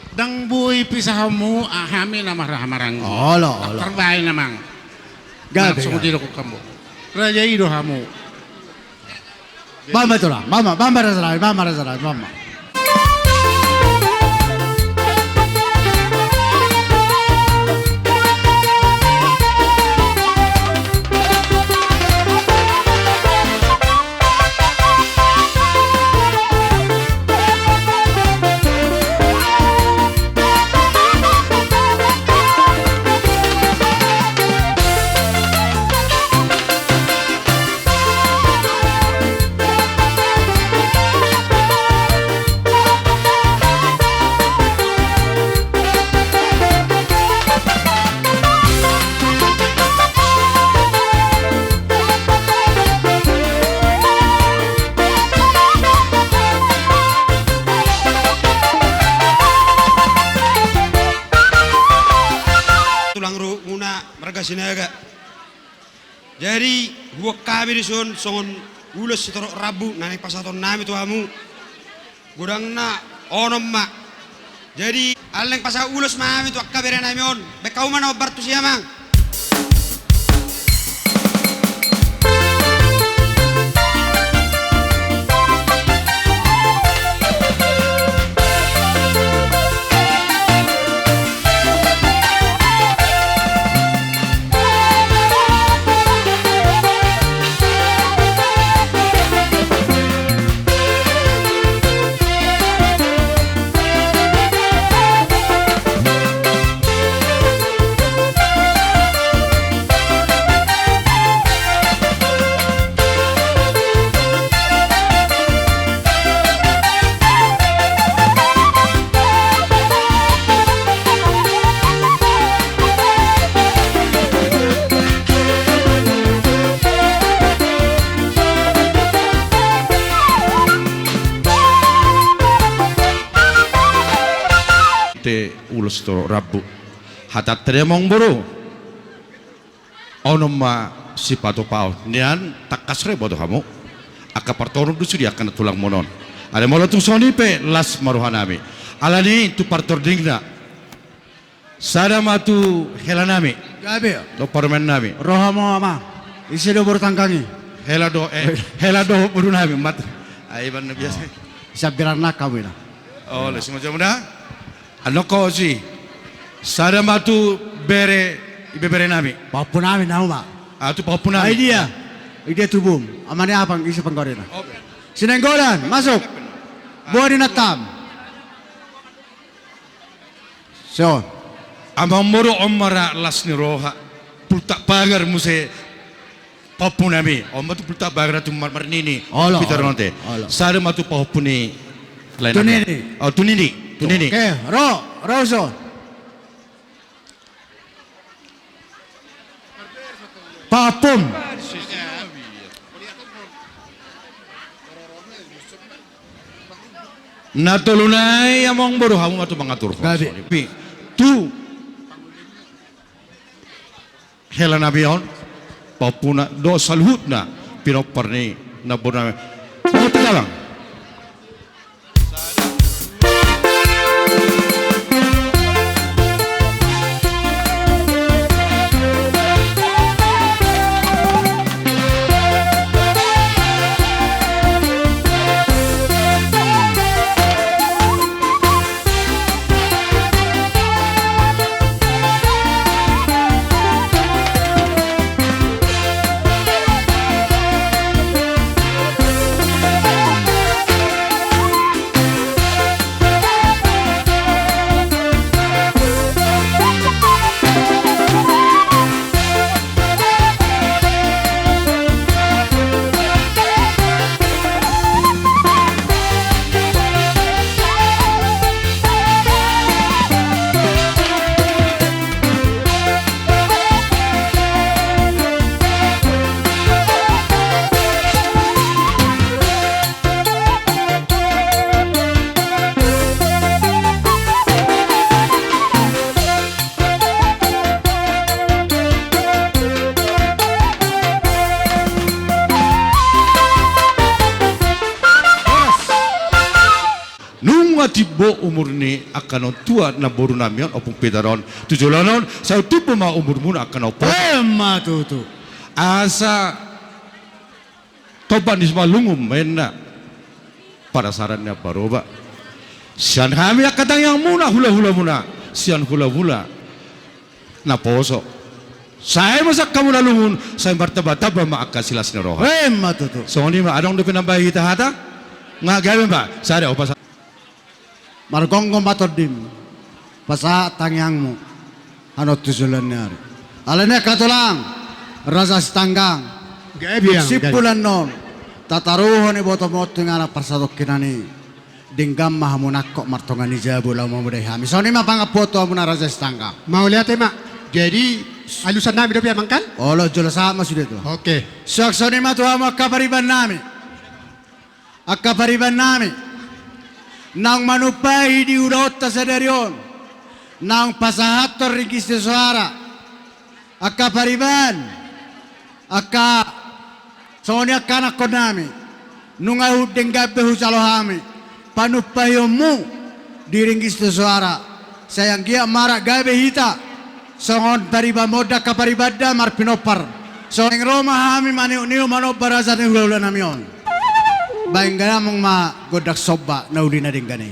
Ndang boi pisahonmu, ah, hami na marhaha maranggi. Olo, olo. Tarbaen amang. Gabe. Songon i do hamu. Raja i do hamu. Bamba tulang, bamba, bamba raja nami, bamba raja nami, bamba. Tulang rorobuna marga Sinaga. Jadi, huboan hami dison songon ulos sitorop rambu na naeng pasahatonnami tu hamu. Godangna onom ma. Jadi, ala naeng pasahat ulos ma hami tu angka berenami on. Baen hamu ma na hombar tusi, amang. Te ulos torop rambu. Hatanta di amang boru. Onom ma sipatupaon nian, tangkas ro iboto hamu. Angka partorup do sude angka na tulang muna on. Alai molo tung songon i pe las ma rohanami. Alani i tu partordingna. Sada ma tu helanami. Gabe. Dohot parumaennami. Ro hamu ma. Ise do boru tanggang i? Hela do, eh, hela dohot borunami, mat. Ai iban na biasa. Siap gelarna hamu ina. Oh, les mo jamu da. Annon hosi. Sada ma tu bere, ibebere nami. Pahompu nami na uma. Ah, tu pahompu nami. Ai dia. Ai dia tubum. Amani apang ise panggoarina. Oke. Sinenggolan, masuk. Boha ni nantam. So. Amang boru, on ma ra las ni roha. Pultak pagar muse. Pahompu nami, on ma tu pultak bagra tu marnini. Olo, pitaronte. Olo. Sada ma tu pahompu ni lae nami. Tu nini. Oh, tu nini. Tu nini. Oke, ro, ro so. Pahompum. Na tolu nai amang boru, hamu ma tu mangatur. Gabe. Tu. Hela nami on, pahompuna, dohot saluhutna, pinompar ni namboru nami. Saluhutna, Bang. Nunga timbo umur ni angka natua namboru nami on, Ompung Peter on, tu joloan on, sai tumbo ma umurmuna angka na umposo. Emma tutu. Asa tompa ni Simalungun ma inna. Parasaran ni ambaroba. Sian hami angka tangiangmuna, hulahulamuna. Sian hulahula. Naposo. Sai ma sian hamu na lungun, sai martambatamba ma angka silas ni roha. Emma tutu. Songon i ma, adong dope nambahen hita hata. Nga gabe ma, sada opa sa- Margomgom ma tondim, pasahat tangiangmu, annon tu joloan ni ari. Alani angka tulang, Raja Sitanggang. Gabe, Bang, gabe. Simpul annon, tataruhon ibotom on tu inganan parsatongkinan i. Denggan ma hamu nangkok martonga ni jabu laho mamodai hami. Songon i ma pangampuon tu hamuna Raja Sitanggang. Mauliate ma. Jadi, alusan nami dope, Amang, kan? Olo, jolo sahat ma sude tu. Oke. Suang songon i ma tu hamu angka pariban nami. Angka pariban nami, naung manumpahi di ulaonta sadari on, naung pasahathon ringgit sisoara, angka pariban, angka songon i angka anakkon nami, nunga hundenggan be hujalo hami panumpahionmu di ringgit sisoara. Sai anggiat ma gabe hita songon pariban, molo angka paribanda marpinompar. Songon i ro ma hami maniukniuk manomba raja ni hulahula nami on. Baen damang ma gondang somba na uli na denggan i.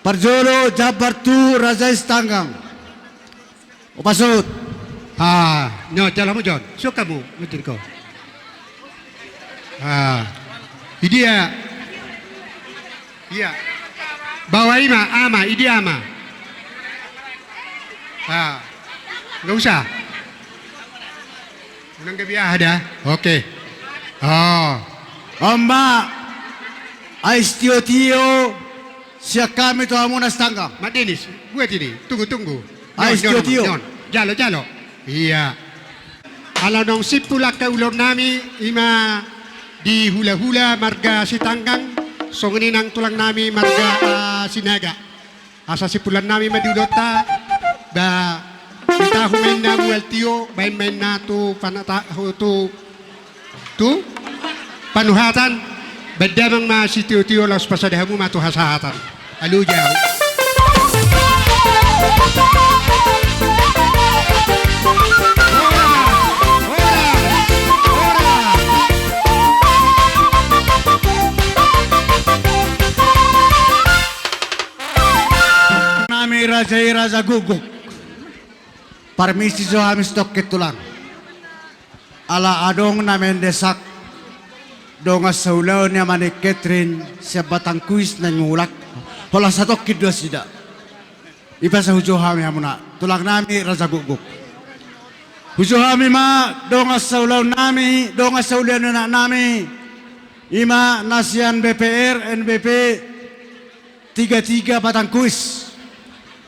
Parjolo jambar tu Raja Sitanggang. Opa sut. Ah, nyo, jalo hamu Jon. Suka mu, mungkin ko. Ah, idia. Iya. Bawa ima, ama, idia ama. Ah, nggak usah. Unang gabe aha da? Oke. Oh. Oma, ais tio-tio, sian hami tu hamuna Sitanggang. Mak Denis, buat ini. Tunggu, tunggu. Ais tio-tio. Jalo, jalo. Iya. Ala naung simpul angka ulaon nami, ima di hula-hula marga Sitanggang, songon i nang tulang nami marga, ah, Sinaga. Asa simpulan nami ma di ulaonta, ba, di tahu main na mual tio, baen main na tu panata-, tu, tu panuhatan, ba damang ma sitio-tio laos pasada hamu ma tu hasahatan. Alu jau. Nami raja i Raja Guguk. Parmisi jo hami satongkin tulang. Ala adong na mendesak dongan saulaon ni ama ni Catherine sian Batang Kuis naeng mulak. Holan satongkin do nasida. I ma asa hujou hami hamuna tulang nami Raja Guguk. Hujou hami ma dongan saulaon nami, dongan saulaon ni anak nami. I ma na sian B P R, N B P, tiga tiga Batang Kuis.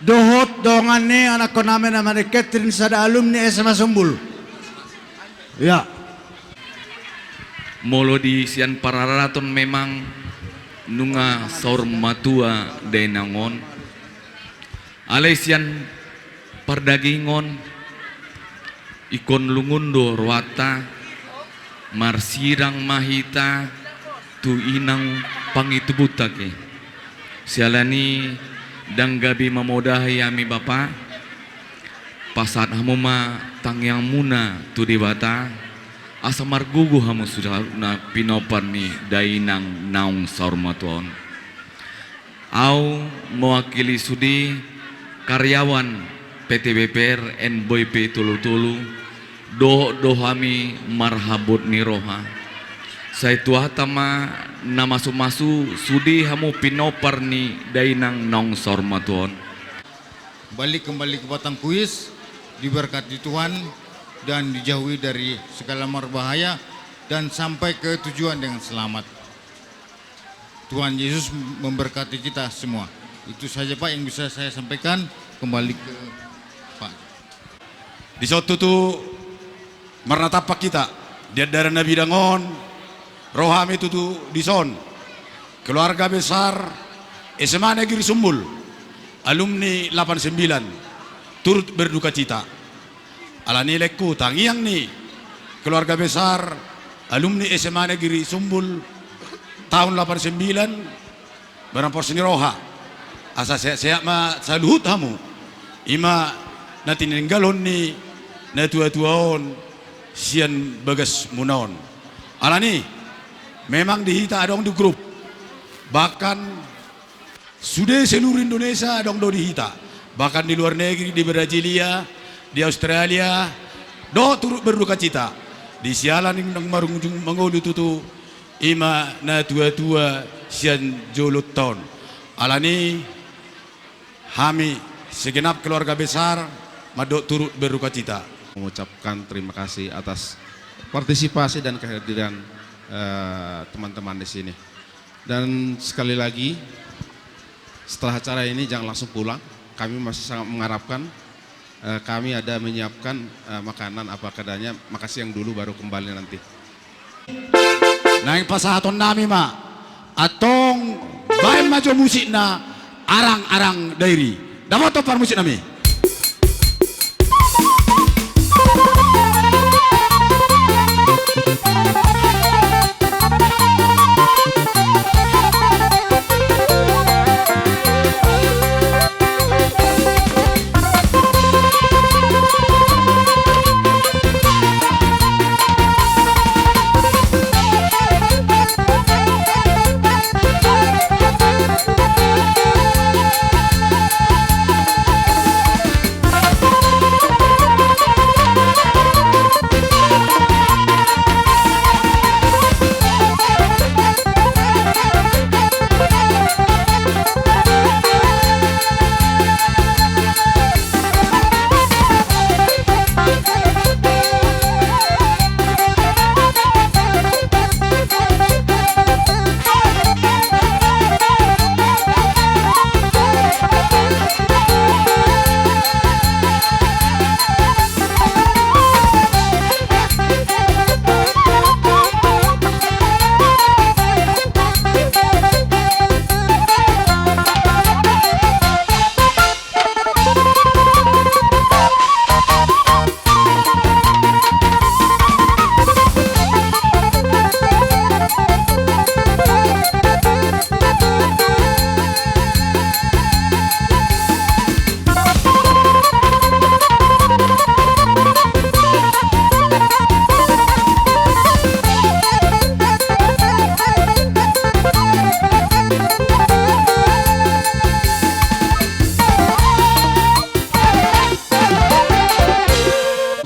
Dohot dongan ni anakkon nami na ama ni Catherine, sada alumni S M A Sumbul. Ya. Molo di sian pararaton memang nunga saur matua dainang on. Alai sian pardagingon, ingkon lungun do rohanta, marsirang ma hita tu inang pangintubuanta i. Siala ni i ndang gabe mamodahi hami bapa, pasahat hamu ma tangiangmuna tu Debata, asa margogo hamu suda na pinompar ni dainang naung saur matua on. Au mewakili sude karyawan P T B P R N B P tolu tolu, dohot do hami marhabot ni roha. Sai tu hata ma na masu-masu sude hamu pinompar ni dainang naung saur matua on. Balik kembali ke Batang Kuis, diberkati Tuhan dan dijauhi dari segala marbahaya dan sampai ke tujuan dengan selamat. Tuhan Yesus memberkati kita semua. Itu saja, Pak, yang bisa saya sampaikan. Kembali ke Pak. Dison tutu marnatampak hita di andaran na bidang on, ro hami tutu dison, keluarga besar S M A Negeri Sumbul, alumni delapan sembilan, turut berdukacita. Alani i laengku, tangiang ni keluarga besar alumni S M A Negeri Sumbul tahun delapan sembilan, barang pos ni roha, asa sehat-sehat ma saluhut hamu. I ma na tininggalhon ni natua-tua on sian bagasmuna on. Alani i, memang di hita adong di grup, bahkan sude seluruh Indonesia adong do di hita, bahkan di luar negeri, di Brasilia, di Australia, dohot turut berdukacita di siala ni naung marujung mangolu tutu, i ma natua-tua sian jolonta on. Alani i, hami segenap keluarga besar mandok turut berdukacita. Mengucapkan terima kasih atas partisipasi dan kehadiran, eh, teman-teman di sini. Dan sekali lagi, setelah acara ini jangan langsung pulang. Kami masih sangat mengharapkan, eh, kami ada menyiapkan, eh, makanan apa adanya, makan siang dulu baru kembali nanti. Naeng pasahaton nami ma, antong baen ma jo musikna, Arang-arang Dairi. Dapothon parmusik nami.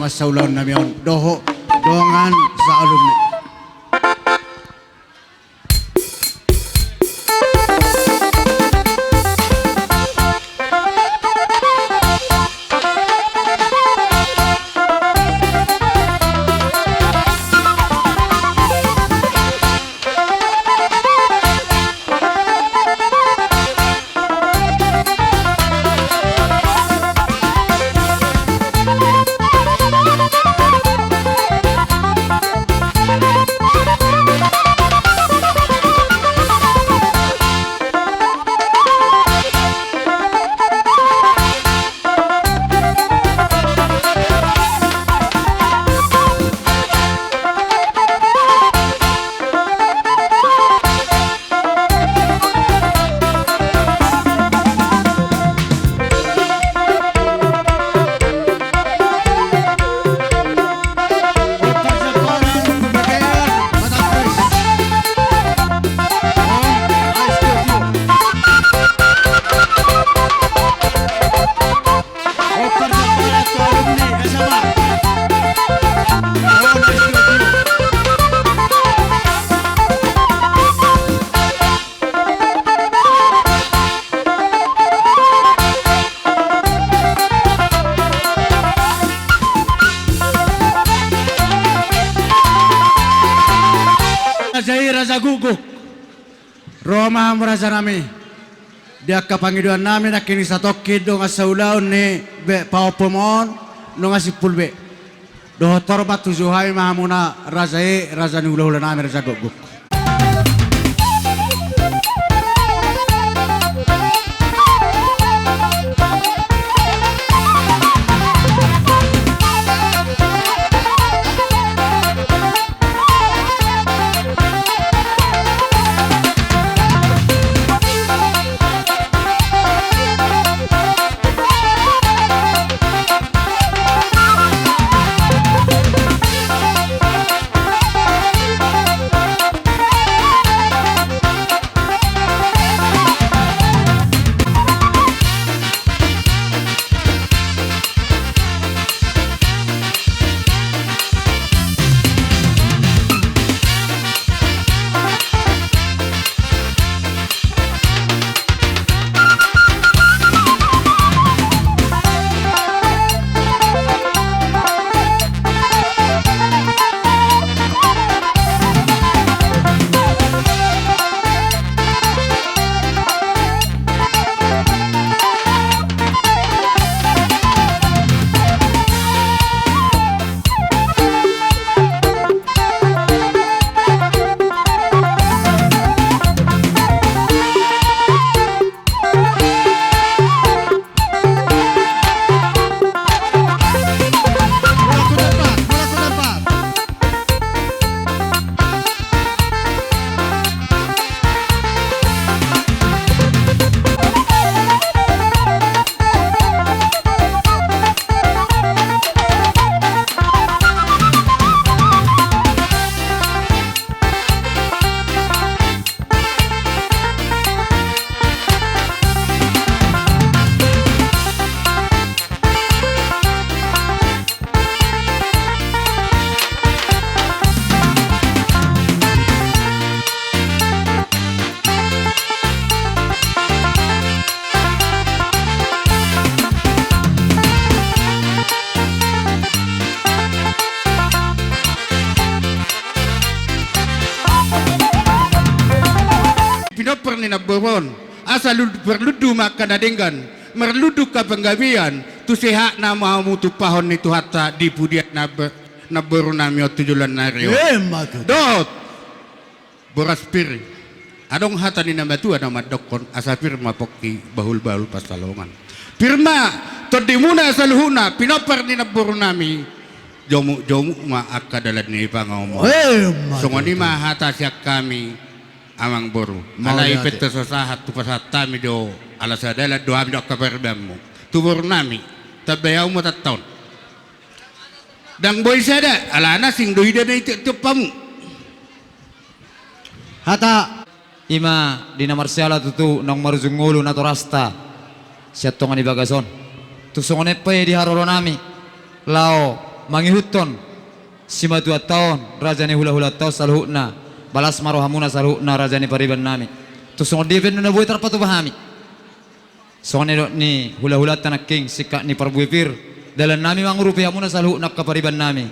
Saulaon nami on dohot dongan sa-alumni. Raja i, raja gukguk. Ro ma hamu raja nami. Di angka pangidoan nami nangkin i satongkin dongan saulaon ni be paompom on, nunga simpul be. Dohot hormat hujaha hami ma hamuna raja i, raja ni hulahula nami, raja gukguk. Pinompar ni namboru on, asa lud-, marlundu ma angka na denggan, marlundu angka panggabean, tu sehatna ma hamu tumpahon ni Tuhanta di pudian na be-, namboru nami on tu joloan ni ari on. Emma tutu. Dohot boras pir. Adong hata ni na matua na mandokkon, asa pir ma pongki, bahul-bahul pansalongan. Pir ma tondimuna saluhutna, pinompar ni namboru nami, jomuk-jomuk ma angka dalan ni pangomo. Emma tutu. Songon i ma hata sian hami, amangboru. Mauliate. Alai pe tung so sahat hupasahat hami do, ala sadalan do hami dohot angka paribanmu. Tu boru nami, tambai hamu ma tanta on. Ndang boi sada, alana sing do ida na i tiop-tiop hamu. Hata. I ma di na marsiala tutu naung marujung ngolu natorasta sian tonga ni bagas on. Tung songon i pe di haroro nami laho Mangihuthon simatuanta on, raja ni hulahulanta on saluhutna. Balas ma rohamuna saluhutna, raja ni pariban nami. Tung songon dia pe na boi tarpatupa hami. Songon nidok ni hulahulanta nangkin, singkat ni parbue pir, dalan nami mangurupi hamuna saluhutna angka pariban nami.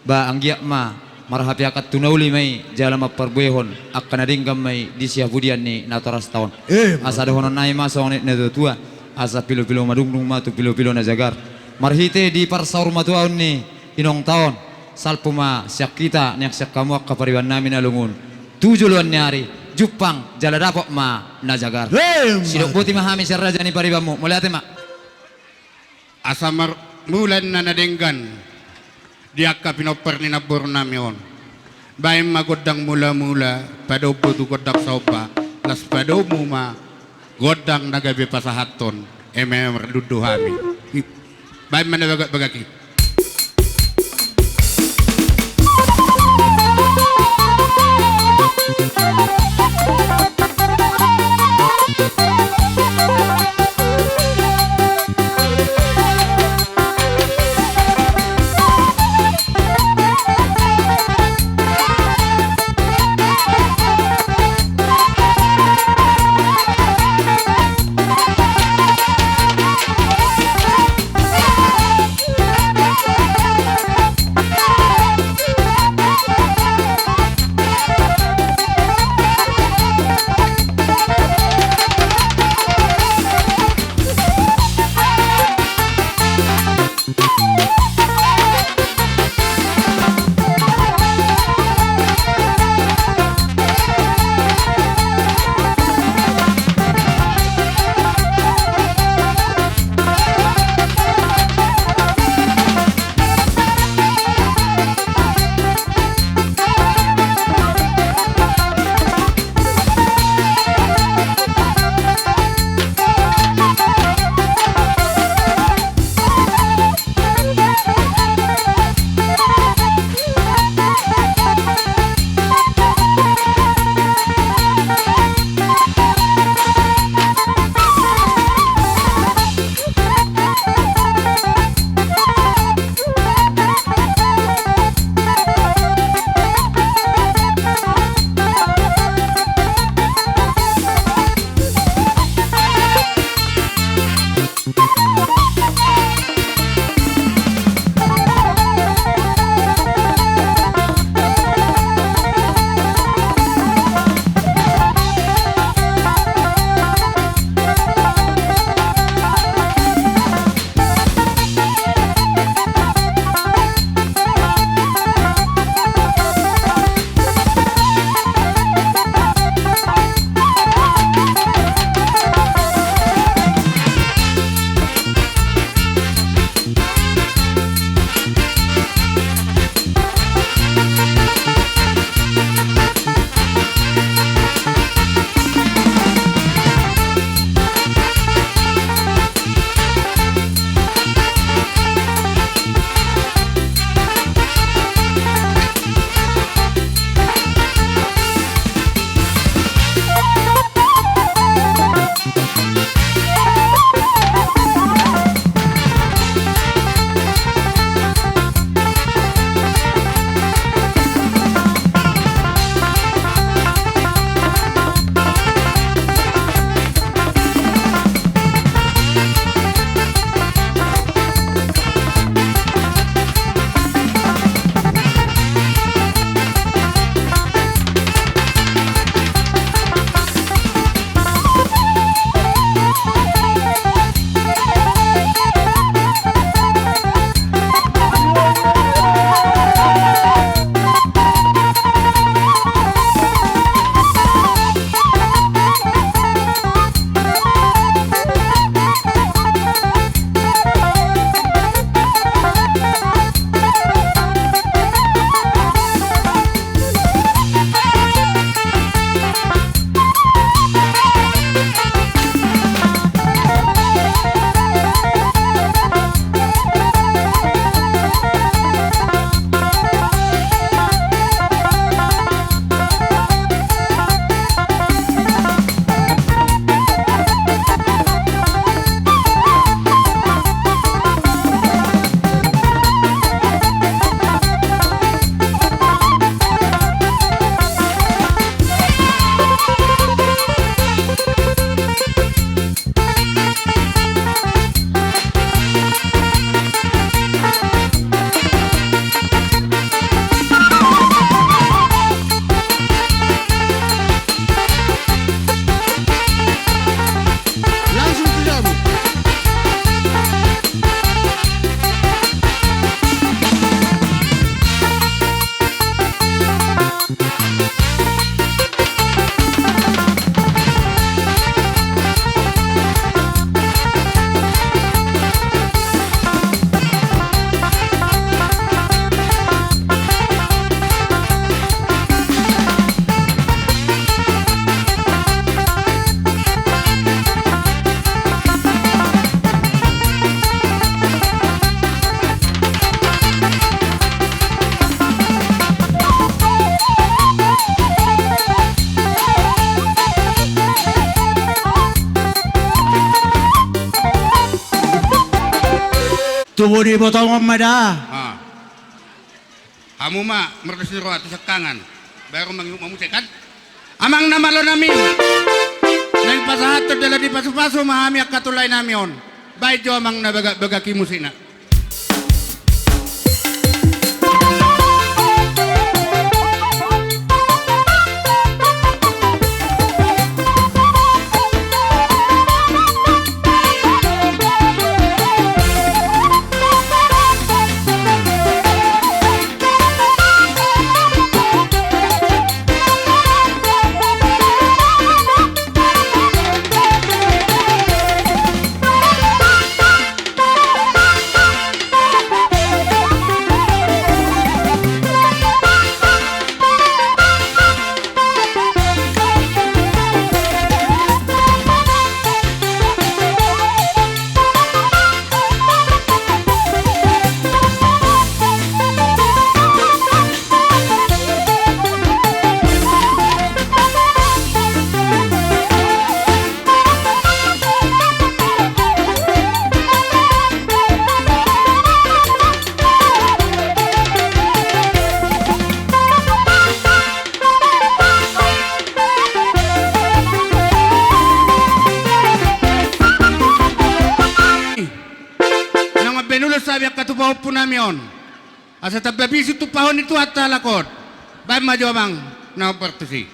Ba anggiat ma marhapeakan tu na uli ma i jala mamparbuehon angka na denggan ma i di sihapudian ni natorasta on. Eh, asa dohonon nami ma songon nidok ni natuatua, asa pilopilo madungdung ma tu pilopilo na jagar. Marhite di parsaur matuaon ni inongta on, salpu ma sian hita nang sian hamu angka pariban nami na lungun. Tu joloan ni ari, jumpang jala dapot ma na jagar. Sidok boti ma hami sian raja ni paribanmu. Mauliate ma. Asa marmula ninna na denggan di angka pinompar ni namboru nami on. Baen ma gondang mulamula, padomu tu gondang somba, laos padomu ma gondang na gabe pasahathon, eme mardundu hami. Baen ma na bagak-bagak i. Tubu di botongon ma da. Ah. Hamu ma merdos ni roha tu sangkangan. Baru mangihut ma muse kan. Amang na malo nami. Naeng pasahathon dalan ni pasupasu ma hami angka tulai nami on. Baen jo amang na bagak-bagak i musikna. Nang mambaen ulos hami angka tu pahompu nami on. Asa tamba bisuk tumpahon ni Tuhanta halak on. Baen ma jo amang na hombar tusi.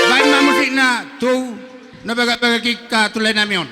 Baen ma musikna tu na bagak-bagak i angka tulai nami on.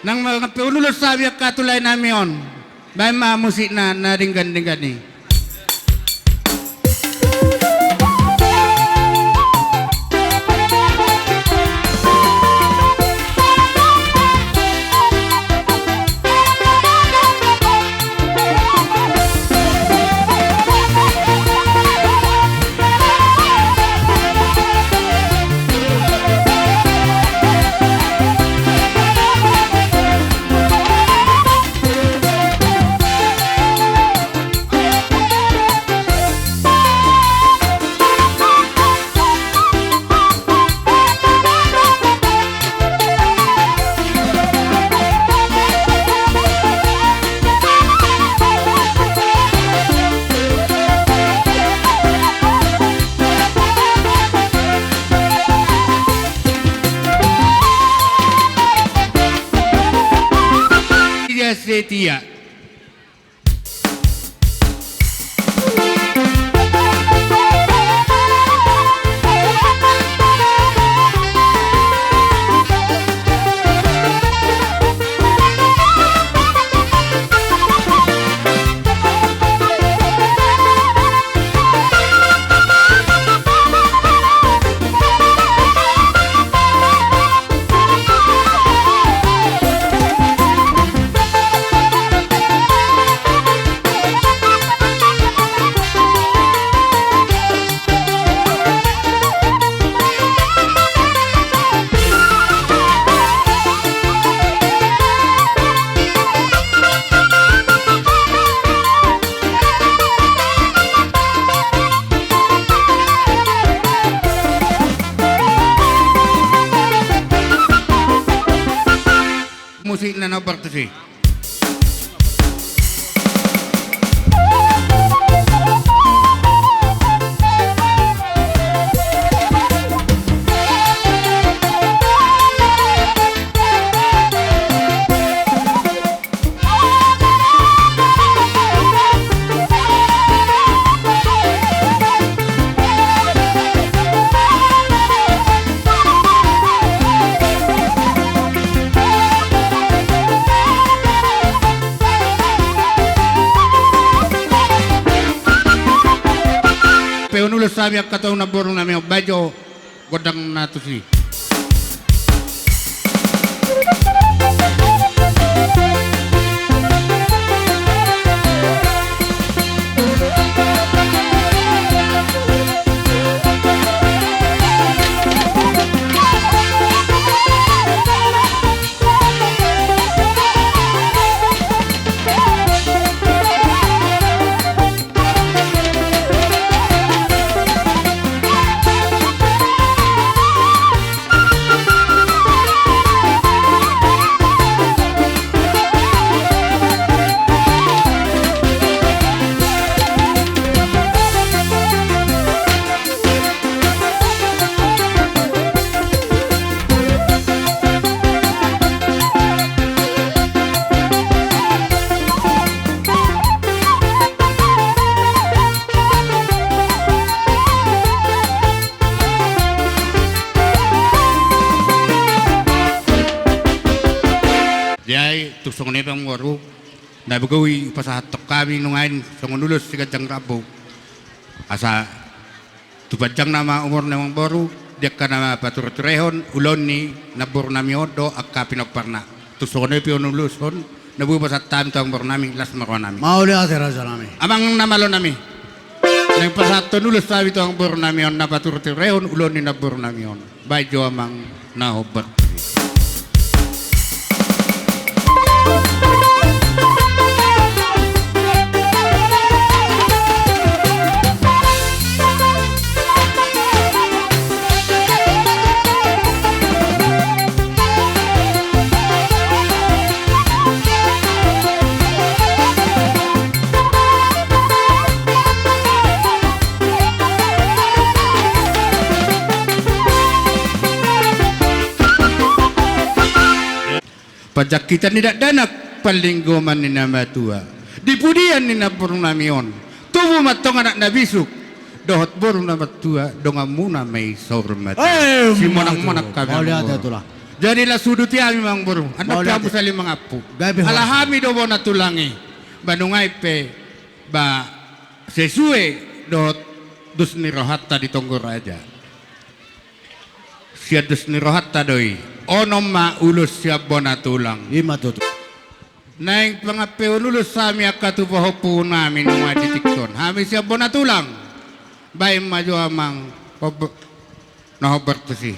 Nang mangampe ulos hami angka tulai nami on. Baen ma musikna na denggan-denggan i. Dia setia. Tusi na na bertusi. Pe on ulos hami angka tulang namboru nami on, baen jo gondang na tusi. Jadi tung songon i pe amangboru, na boi hupasahathon hami nuaeng songon ulos siganjang rambu. Asa tu panjang nama umur ni amangboru, di angka na paturu-turehon ulaon ni namboru nami on dohot angka pinomparna. Tung songon i pe on ulos on, na boi hupasahat hami tu amangboru nami, las ma roha nami. Mauliate raja nami. Amang na malo nami. Naeng pasahathon ulos hami tu amangboru nami on na paturu-turehon ulaon ni namboru nami on. Baen jo amang na hombar. Panjangkitan ni dakdanak, panlinggoman ni na matua, di pudian ni namboru nami on, tubu ma antong anak na bisuk dohot boru na matua, donganmuna ma i saur matua. Eh, simonang-monang hami, mauliate amangboru. Jadi las huuduti hami amangboru, andok pe hamu saling mangampu. Ala hami do bona tulang i, ba nunga i pe ba sesuai dohot dos ni rohanta di tonggo raja. Sian dos ni rohanta do i. Onom ma ulos sian bona tulang. I ma tutu. Naeng pangampehon ulos hami angka tu pahompu nami nunga di tingki on. Hami sian bona tulang. Baen ma jo amang. Hob-, na hombar tusi.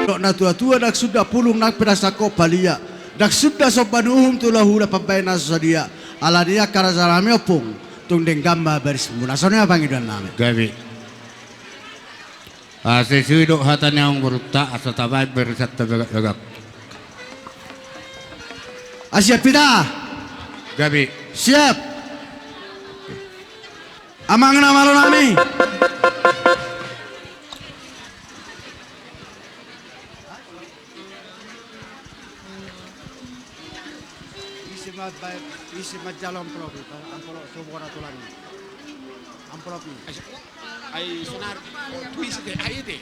Dok na tua-tua, ndang suda pulung nang pe ndang sangkop palia, ndang suda somba ni uhum tu hula-hula pambaen na so sadia. Alani i angka raja nami ompung, tung denggan ma barismuna. Songon i ma pangidoan nami. Gabe. Asa sesuai dohot hata ni amangborunta, asa tabaen barisanta bagak-bagak. Asa siap hita? Gabe. Siap. Amang na malo nami. Isi ma baen, isi manjalo amplop i, amplop tu bona tulang i. Amplop i. Ai, ai, sonar, tu isi te, ai te.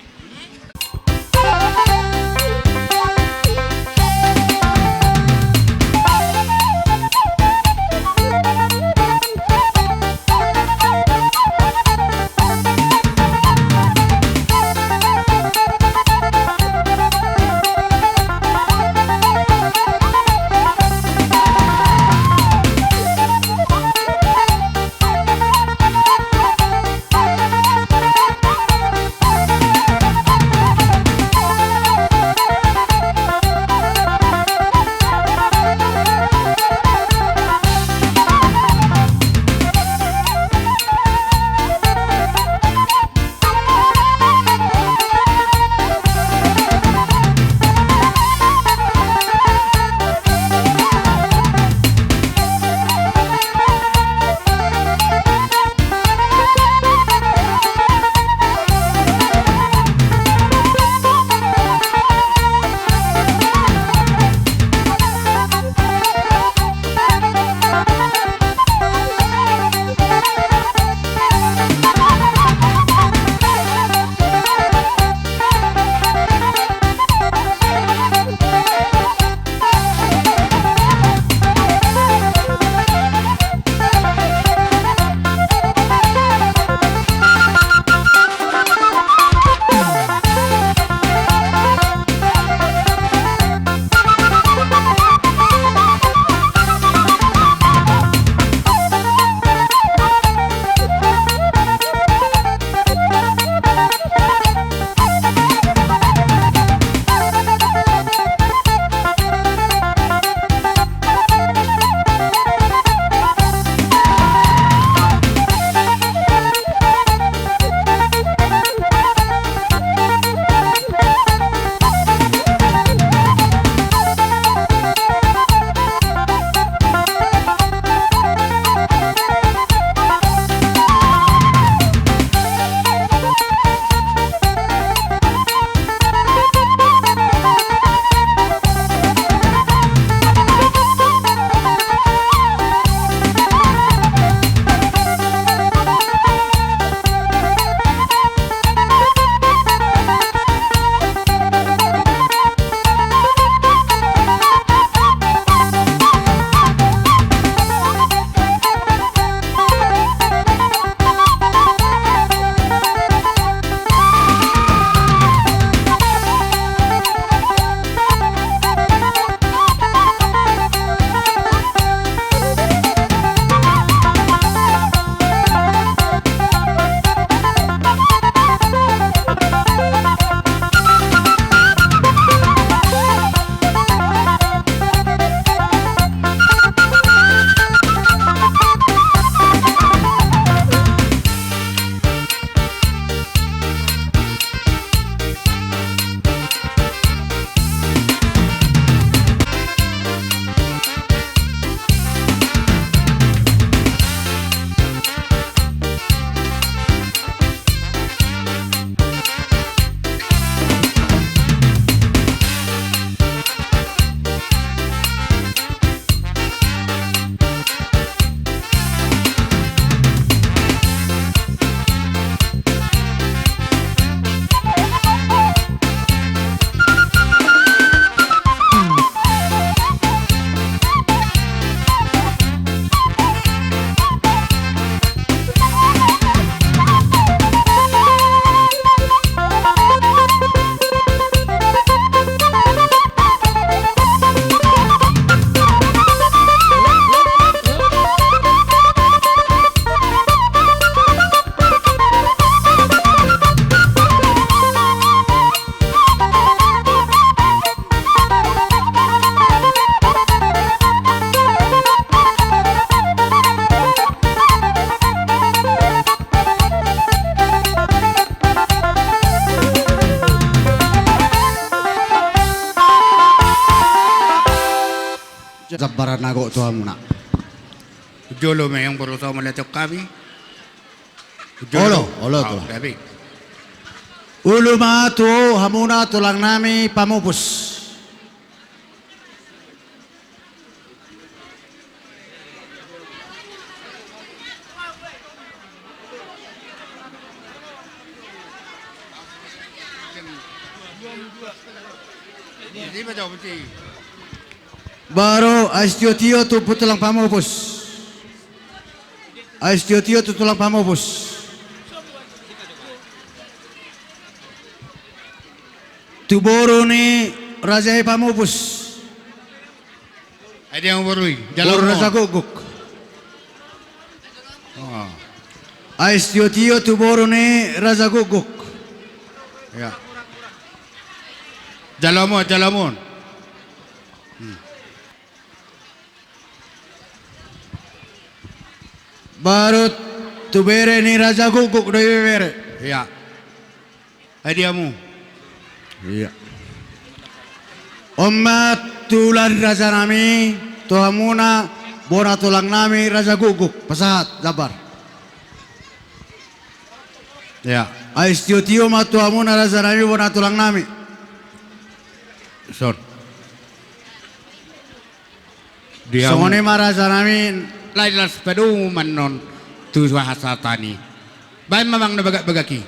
Jambaran na gok tu hamuna. Jolo ma i, amang boru, so mauliate hami. Olo, olo, tulang. Ulu ma tu hamuna tulang nami pamupus. Baru, ais tio-tio tu tulang pamupus. Ais tio-tio tu tulang pamupus. Tu boru ni raja i pamupus. Ai dia boru i, jalo boru raja gukguk. Oh. Ais tio-tio tu boru ni raja gukguk. Ya. Jalo ma, jalo ma. Hmm. Baru tu bere ni raja gukguk do i bere. Ya. Ai dia mu. Iya. On ma tulan raja nami, tu hamuna bona tulang nami raja gukguk, pasahat, Jabar. Ya. Ais tio-tio ma tu hamuna raja nami bona tulang nami. Son. Songon i ma raja nami. Lae las padomu annon tu hasahatan i. Baen ma amang na bagak-bagak i.